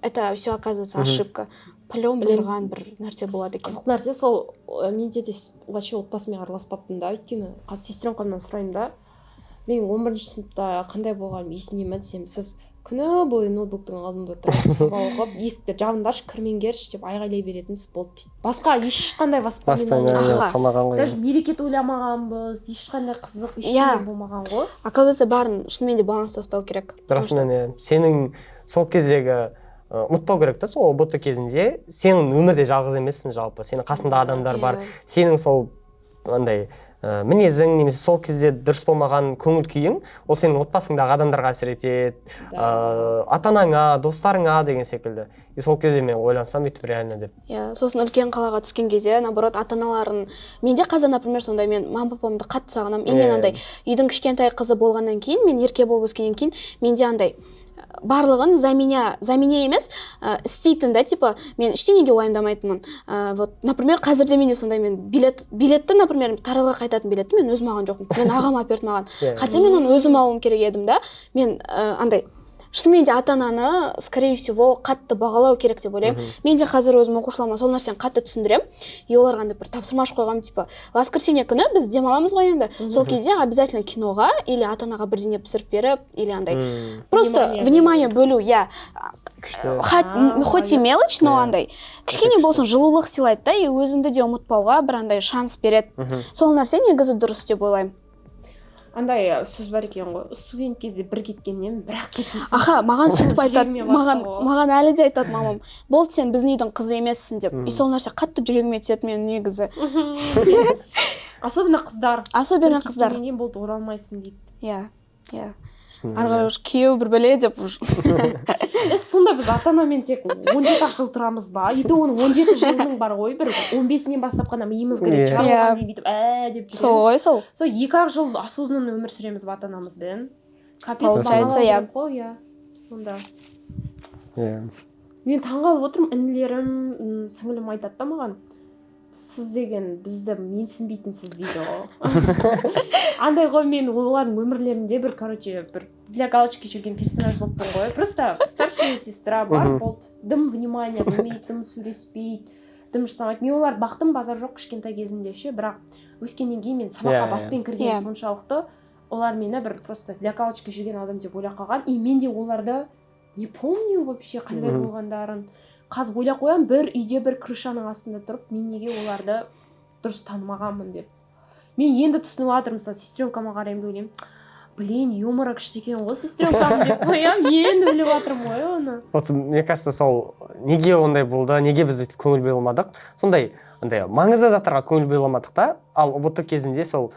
это все, оказывается, ошибка. По-любому Блин. бұйырған бір нәрсе болады екен. Қызық нәрсе сол, менде де вообще отбасыммен араласпаппын да, өйткені қазір сестренкамнан сұраймын да, мен 11-сыныпта қандай болғаным есіңде ме десем, сіз күні бойы ноутбуктың алдында отырып, сабақ оқып, есікті жабыңдаршы, кірмеңдерші деп айғайлай беретінсіз, болды дейді. Басқа ешқандай воспоминание Воспоминание Аха. қалмаған ғой. Даже мереке тойламағанбыз, ешқандай қызық ештеңе болмаған ғой. Оказывается, бәрін шынымен де баланста ұстау керек. Расымен, иә, сенің сол кездегі ұмытпау керек та, сол ҰБТ кезінде сен өмірде жалғыз емессің, жалпы сенің қасында адамдар бар. Сенің сол андай мінезің немесе сол кезде дұрыс болмаған көңіл күйің, ол сенің отбасыңдағы адамдарға әсер етеді, ата анаңа, достарыңа деген секілді. И сол кезде мен ойлансам бүйтіп, реально деп. Иә, сосын үлкен қалаға түскен кезде, наоборот, ата аналарын, менде қазір, например, сондай, мен мама папамды қатты сағынамын. И мен андай үйдің кішкентай қызы болғаннан кейін, мен ерке болып өскеннен кейін, менде андай барлығын за меня емес, істейтін да, типа мен ештеңеге уайымдамайтынмын. Вот, например, қазір де менде сондай, мен билетті, например, Таразға қайтатын билетті мен өзім алған жоқпын, мен ағам алып берді маған, хотя мен оны өзім алуым керек едім да. Мен андай шынымен де ата ананы, скорее всего, қатты бағалау керек деп ойлаймын. Мен де қазір өзім оқушыларыма сол нәрсені қатты түсіндіремін и оларға андай бір тапсырма ашып қойғанмын, типа воскресенье күні біз демаламыз ғой енді, сол кезде обязательно киноға или ата анаға бірдеңе пісіріп беріп, или андай просто Внимание. Внимание бөлу, иә. Күшті. Хоть и Молодец. мелочь, но андай кішкене күшті. болсын жылулық сыйлайды да и өзіңді де ұмытпауға бір андай шанс береді. Сол нәрсе негізі дұрыс деп ойлаймын. Андай сөз бар екен ғой, студент кезде бір кеткеннен бірақ кетесің. Аха, маған сөйтіп айтады. Жүрегіме батты Маған ғой. Маған әлі де айтады мамам, болды, сен біздің үйдің қызы емессің деп. И сол нәрсе қатты жүрегіме түседі менің негізі. Особенно қыздар. Особенно Бір қыздар. кеткеннен кейін болды, оралмайсың дейді. Иә, Шынымен ары де. қарай уже күйеу, бір бәле деп уже. Е, сонда біз ата анамен тек 17 ақ жыл тұрамыз ба? И то оның 17 жылының бар ғой, бір 15-інен бастап қана миымыз кіреді шығар, оған дейін бүйтіп ә деп Сол жүреміз. ғой, сол. Сол 2 ақ жыл осознанно өмір сүреміз ба ата анамызбен? Капец. Получается, Бағалау иә. керек қой, иә, сонда. Мен таңғалып отырмын, інілерім, сіңілім айтады да маған, сіз деген бізді менсінбейтінсіз дейді ғой. Андай ғой, мен олардың өмірлерінде бір, короче, бір для галочки жүрген персонаж болып тұрмын ғой, просто старшая сестра бар, болды, дым внимание бөлмейді, дым сөйлеспейді, дым жасамайды. Мен оларды бақтым, базар жоқ, кішкентай кезімде ше, бірақ өскеннен кейін мен сабаққа баспен кірген соншалықты, олар мені бір просто для галочки жүрген адам деп ойлап қалған. И мен де оларды не помню вообще қандай болғандарын. Қазір ойлап қоямын, бір үйде, бір крышаның астында тұрып, мен неге оларды дұрыс танымағанмын деп. Мен енді түсініп жатырмын. Мысалы, сестренкама қараймын да ойлаймын, блин, юморы күшті екен ғой сестренкам деп қоямын. Енді біліп жатырмын ғой оны. Вот, мне кажется, сол неге ондай болды, неге біз өйтіп көңіл бөле алмадық, сондай андай маңызды заттарға көңіл бөле алмадық та. Ал ҰБТ кезінде сол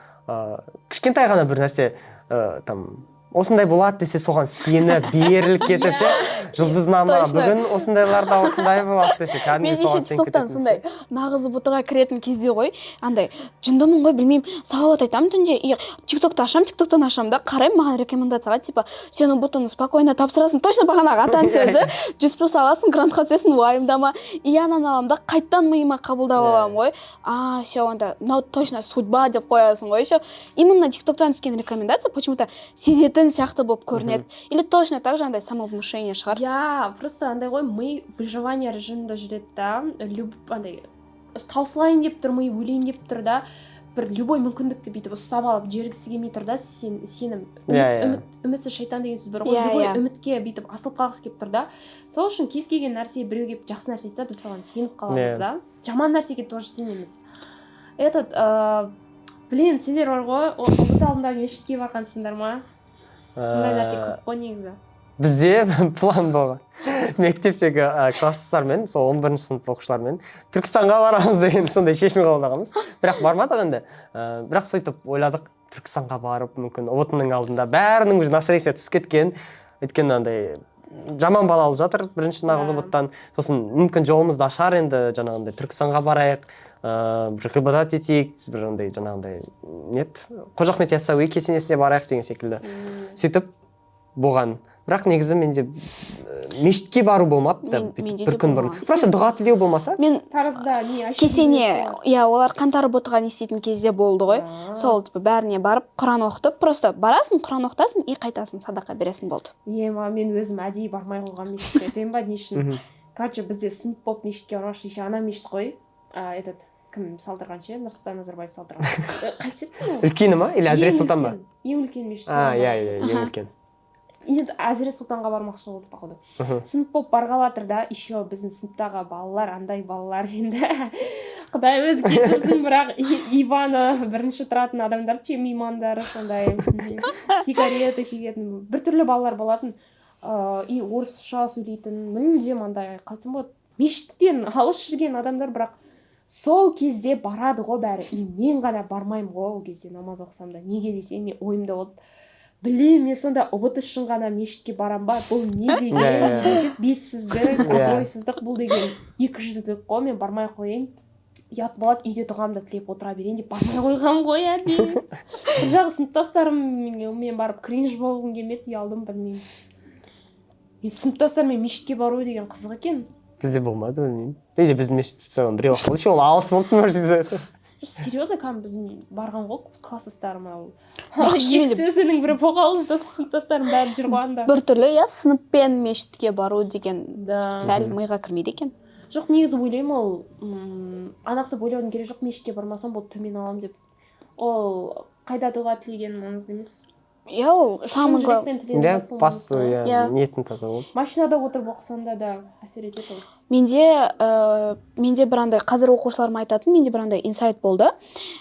кішкентай ғана бір нәрсе, там осындай болады десе, соған сеніп, беріліп кетіп ше, жұлдызнама, бүгін осындайларда осындай болады десе, кәдімгідей Мен еще соған сеніп ТикТоктан кететінбіз. сондай нағыз ҰБТ ға кіретін кезде ғой, андай жындымын ғой, білмеймін, салауат айтамын түнде и ТикТокты ашамын, ТикТоктан ашамын да қараймын, маған рекомендацияға, типа сен ҰБТ ны спокойно тапсырасың, точно бағанағы атаның сөзі, 100+ аласың, грантқа түсесің, уайымдама. И ананы аламын да, қайтадан миыма қабылдап аламын ғой, а все, онда мынау точно судьба деп қоясың ғой. Еще именно ТикТоктан түскен рекомендация почему то сезетін сияқты болып көрінеді, или точно так же андай самовнушение шығар. Иә, просто андай ғой, ми выживание режимінде жүреді да, андай таусылайын деп тұр, ми өлейін деп тұр да, бір любой мүмкіндікті бүйтіп ұстап алып жібергісі келмей тұр да. Сен сенім, үміт, Иә, иә. үміт, үмітсіз шайтан деген сөз бар ғой. Любой үмітке бүйтіп асылып қалғысы келіп тұр да. Сол үшін кез келген нәрсе, біреу келіп жақсы нәрсе айтса, біз соған сеніп қаламыз да. Жаман нәрсеге тоже сенеміз. Этот блин, сендер бар ғой, ҰБТ алдында мешітке барғансыңдар ма? Сондай нәрсе көп қой негізі. Бізде план болған, мектептегі класстармен, сол 11 сынып оқушылармен Түркістанға барамыз деген сондай шешім қабылдағанбыз, бірақ бармадық енді. Бірақ сөйтіп ойладық, Түркістанға барып, мүмкін ҰБТ ның алдында бәрінің уже настроение түсіп кеткен. Өйткені андай жаман бала алып жатыр бірінші нағыз ҰБТ-дан. Сосын мүмкін жолымыз нашар, енді жаңағындай Түркістанға барайық, бір ғибадат етейік, бір андай жаңағындай не еді, Қожа Ахмет Яссауи кесенесіне барайық деген секілді. Сөйтіп болған. Бірақ негізі менде мешітке бару болмапты бүйтіп Менде бір де күн бұрын. Болмаған. Просто дұға тілеу болмаса. Мен Таразда не әшейін кесене емес. Иә, олар қаңтар ҰБТ-ға не істейтін кезде болды ғой. Сол типа бәріне барып, құран оқытып, просто барасың, құран оқытасың и қайтасың, садақа бересің, болды. Ема, мен өзім әдейі бармай қойғанмын мешітке, айтайын ба не үшін? Короче, бізде сынып болып мешітке бармақшы. Еще ана мешіт қой, этот кім салдырған ше, Нұрсұлтан Назарбаев салдырған. Қайсы еді ол? Үлкені ма или Әзірет Ең Сұлтан ба? Ең үлкен мешіт. А, Соған иә. бармақшы. Иә, ең үлкен. Енді Әзірет Сұлтанға бармақшы болдық, походу. Сынып болып барғалы жатыр да. Еще біздің сыныптағы балалар андай балалар енді, құдай өзі кешірсін, бірақ Иваны бірінші тұратын адамдар ше, меймандары сондай, сигарета шегетін біртүрлі балалар болатын. И орысша сөйлейтін, мүлдем андай, қалай айтсам болады, мешіттен алыс жүрген адамдар. Бірақ сол кезде барады ғой бәрі, и мен ғана бармаймын ғой ол кезде, намаз оқысам да. Неге десем, мен ойымда болды: блин, мен сонда ҰБТ үшін ғана мешітке барам ба? Бұл не деген Иә, иә, иә. бетсіздік, абыройсыздық, бұл деген екіжүзділік қой, мен бармай ақ қояйын, ұят болады, үйде дұғамды тілеп отыра берейін деп бармай қойғанмын ғой әдейі. Бір жағы сыныптастарыммен барып кринж болғым келмеді, ұялдым, білмеймін. Мен сыныптастарыммен мешітке бару деген қызық екен. Бізде болмады, білмеймін, или біздің мешіт в целом біреу ақ болды, еще ол алыс болды может. Жоқ, серьезно, кәдімгі біздің барған ғой класстастарым ол. Бірақ шынымен де Екі сөзінің бірі боғауыз да, сыныптастарым бәрі жүр ғой анда. Біртүрлі, иә, сыныппен мешітке бару деген сәл миға кірмейді екен. Жоқ, негізі ойлаймын, ол анақсып ойлаудың керегі жоқ, мешітке бармасам болды, төмен аламын деп. Ол қайда дұға тілеген маңызды емес. Иә, ол Шын самый главный. жүрекпен тілеген Иә, сол басты маңызды ғой. иә, ниетің таза болып. Машинада отырып оқысаң да әсер етеді ол. Менде бір андай, қазір оқушыларыма айтатын, менде бір андай инсайт болды.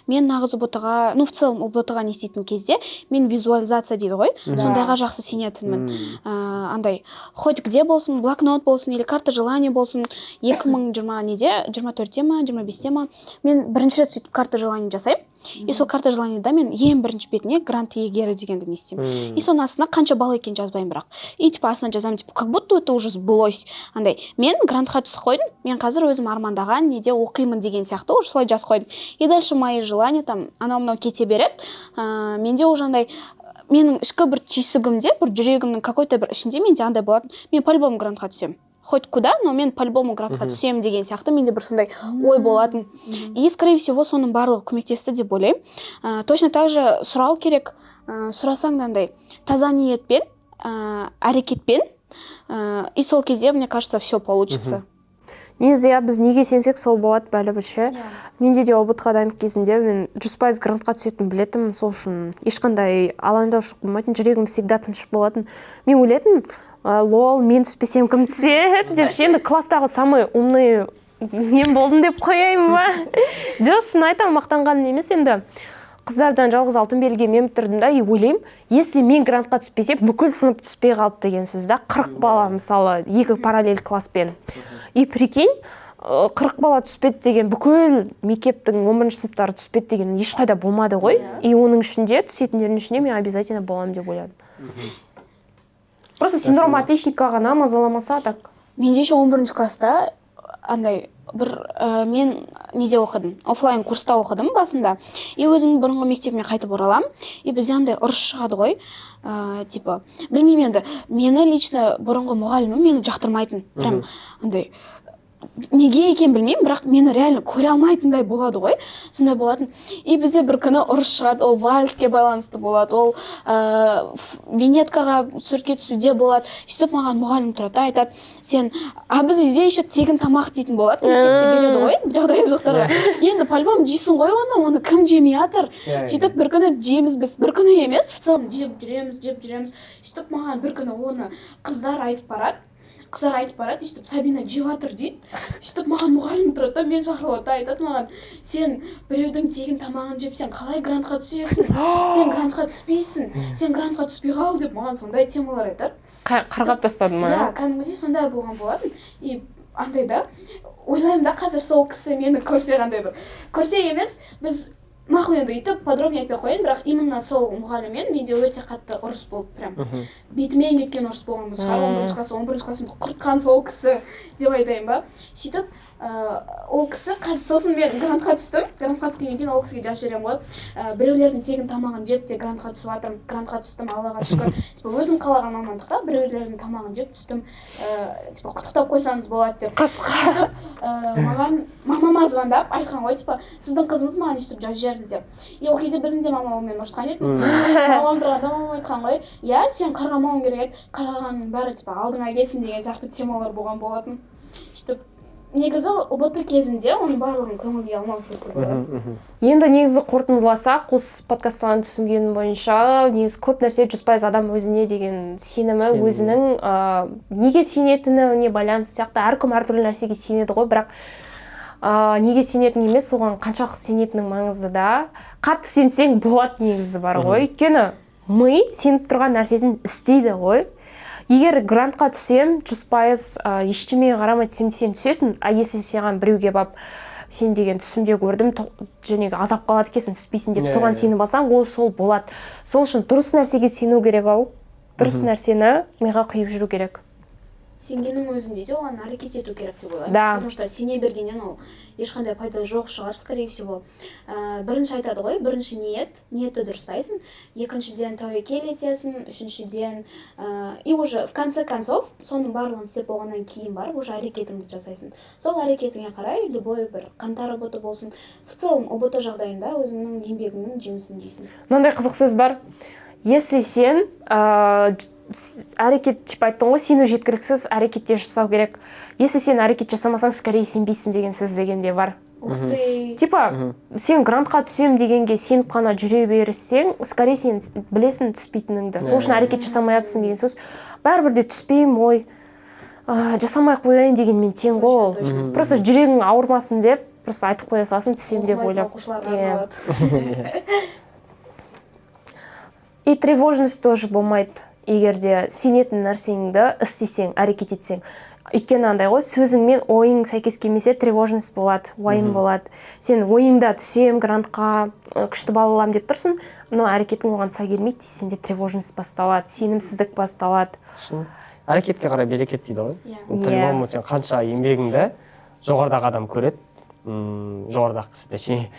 Мен нағыз ҰБТ-ға, ну, в целом ҰБТ-ға не істейтін кезде мен визуализация дейді ғой, сондайға жақсы сенетінмін. Андай хоть где болсын, блокнот болсын или карта желаний болсын, 2020 неде, 24-те ма, 25-те ма, мен бірінші рет сөйтіп карта желаний жасаймын. И сол карта желанийда мен ең бірінші бетіне грант иегері дегенді не істеймін. И соның астына қанша балл екенін жазбаймын бірақ. И типа астына жазамын, типа как будто это уже сбылось. Андай, мен грантқа түсіп қойдым, мен қазір өзім армандаған неде оқимын деген сияқты, уже солай жазып қойдым. И дальше мои желания там анау мынау кете береді. Менде уже андай, менің ішкі бір түйсігімде, бір жүрегімнің какой-то бір ішінде менде андай болатын: мен по-любому грантқа түсемін. Хоть куда, но мен по-любому грантқа түсемін деген сияқты менде бір сондай ой болатын. И, скорее всего, соның барлығы көмектесті деп ойлаймын. Точно так же сұрау керек. Сұрасаң да андай таза ниетпен, әрекетпен, и сол кезде, мне кажется, все получится. Негізі, иә, біз неге сенсек, сол болады бәрібір ше. Менде де ҰБТ-ға дайындық кезінде мен 100% грантқа түсетінін білетінмін, сол үшін ешқандай алаңдаушылық болмайтын, жүрегім всегда тыныш болатын. Мен ойлайтынмын: «Лол, мен түспесем, кім түседі?» деп ше. Енді класстағы самый умный мен болдым деп қояйын ба? Жоқ, шын айтамын, мақтанғаным емес енді, қыздардан жалғыз алтын белгіге мен бітірдім да. И ойлаймын, если мен грантқа түспесем, бүкіл сынып түспей қалды деген сөз да, 40 бала, мысалы, екі параллель класспен. И прикинь, 40 бала түспеді деген, бүкіл мектептің 11-сыныптары түспеді деген ешқайда болмады ғой. И оның ішінде, түсетіндердің ішінде мен обязательно боламын деп ойладым. Просто синдром отличника ғана мазаламаса так. Менде еще 11 класста андай бір мен неде оқыдым, оффлайн курста оқыдым басында. И өзімнің бұрынғы мектебіме қайтып ораламын, и бізде андай ұрыс шығады ғой, типа білмеймін енді, мені лично бұрынғы мұғалімім мені жақтырмайтын прям андай, неге екенін білмеймін, бірақ мені реально көре алмайтындай болады ғой, сондай болатын. И бізде бір күні ұрыс шығады, ол вальске байланысты болады, ол винеткаға суретке түсуде болады. Сөйтіп маған мұғалім тұрады да айтады: «Сен», а біз үйде еще тегін тамақ дейтін болады, мектепте береді ғой жағдайы жоқтарға. Енді по любому жейсің ғой оны кім жемей жатыр? Сөйтіп бір күні жейміз біз, бір күні емес, в целом жеп жүреміз, жеп жүреміз. Сөйтіп маған бір күні оны қыздар айтып барады, қыздар айтып барады, өйстіп «Сабина жеп жатыр» дейді. Сөйтіп маған мұғалім тұрады да, мені шақырып алады да айтады маған: «Сен біреудің тегін тамағын жеп, сен қалай грантқа түсесің? Сен грантқа түспейсің, сен грантқа түспей қал», — деп маған сондай темалар айтады. Қарғап тастады ма? Иә, кәдімгідей сондай болған болатын. И андай да ойлаймын да, қазір сол кісі мені көрсе, қандай бір көрсе емес, біз Мақұл, енді өйтіп подробнее айтпай ақ қояйын, бірақ именно сол мұғаліммен менде өте қатты ұрыс болды, прям бетімен кеткен ұрыс болған шығар. 11-класс, 11 классымды құртқан сол кісі деп айтайын ба. Сөйтіп, ол кісі қазір, сосын мен грантқа түстім. Грантқа түскеннен кейін ол кісіге жазып жіберемін ғой: «Біреулердің тегін тамағын жеп те грантқа түсіп жатырмын, грантқа түстім, Аллаға шүкір, типа өзім қалаған мамандықта, біреулердің тамағын жеп түстім, типа құттықтап қойсаңыз болады», — деп. Қасқа. Сөйтіп, маған мамама звондап айтқан ғой, типа, сіздің қызыңыз маған өйстіп жазып жіберді деп. И ол кезде біздің де мамам онымен ұрысқан еді. Мамам тұрғанда мамам айтқан ғой: «Иә, сен қарғамауың керек еді, қарғағанның бәрі типа алдыңа келсін», — деген сияқты темалар болған болатын. Сөйтіп, негізі, ҰБТ кезінде оның барлығын көңілге алмау керек деп ойлаймын. Енді негізі қорытындыласақ, осы подкасттан түсінгенім бойынша, негізі көп нәрсе 100% адам өзіне деген сенімі, Сенімі. өзінің неге сенетініне байланысты сияқты. Әркім әртүрлі нәрсеге сенеді ғой, бірақ неге сенетін емес, оған қаншалықты сенетінің маңызды да. Қатты сенсең, болады негізі бар ғой, өйткені ми сеніп тұрған нәрсесін істейді ғой. Егер грантқа түсем 100%, ештемеге қарамай түсемін десең, түсесің. А если саған біреуге барып, сен деген түсімде көрдім, жаңағы азап қалады екенсің, түспейсің деп, соған сеніп алсаң, ол сол болады. Сол үшін дұрыс нәрсеге сену керек ау, дұрыс нәрсені миға құйып жүру керек. Сенгеннің өзінде де оған әрекет ету керек деп ойлаймын. Да. Потому что сене бергеннен ол ешқандай пайда жоқ шығар, скорее всего. Бірінші айтады ғой, бірінші ниет, ниетті дұрыстайсың, екіншіден, тәуекел етесің, үшіншіден, и уже в конце концов соның барлығын істеп болғаннан кейін барып уже әрекетіңді жасайсың. Сол әрекетіңе қарай любой бір қаңтар ҰБТ болсын, в целом ҰБТ жағдайында өзіңнің еңбегіңнің жемісін жейсің. Мынандай қызық сөз бар: если сен әрекет, типа айттың ғой, сену жеткіліксіз, әрекет те жасау керек, если сен әрекет жасамасаң, скорее сенбейсің деген сөз деген де бар. Ух ты. Типа сен грантқа түсемін дегенге сеніп қана жүре берсең, скорее сен білесің түспейтініңді, сол үшін әрекет жасамай жатырсың деген сөз. Бәрібір де түспеймін, ой, жасамай ақ қояйын дегенмен тең ғой ол. Точно. Просто жүрегің ауырмасын деп, просто айтып қоя саласың түсемін деп Оқымайтын ойлап. оқушыларға Иә. арналады. И тревожность тоже болмайды, егер де сенетін нәрсеңді істесең, әрекет етсең. Өйткені андай ғой, сөзің мен ойың сәйкес келмесе, тревожность болады, уайым болады. Сен ойыңда түсем грантқа, күшті балл аламын деп тұрсың, но әрекетің оған сай келмейді, и сенде тревожность басталады, сенімсіздік басталады. Шын, әрекетке қарай берекет дейді ғой. Иә. Ол по-любому сен қанша еңбегіңді жоғарыдағы адам көреді, жоғарыдағы кісі, точнее,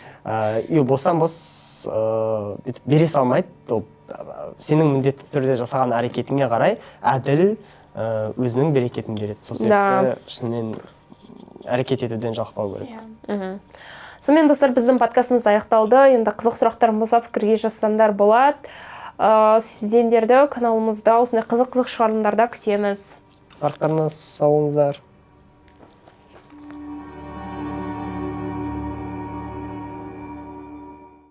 и бостан бос бүйтіп бере салмайды. Ол сенің міндетті түрде жасаған әрекетіңе қарай әділ, өзінің берекетін береді. Сол себепті шынымен әрекет етуден жалықпау керек. Иә. Сонымен, достар, біздің подкастымыз аяқталды. Енді қызық сұрақтарың болса, пікірге жазсаңдар болады. Сіздерді каналымызда осындай қызық қызық шығарылымдарда күтеміз. Барлықтарыңыз сау болыңыздар.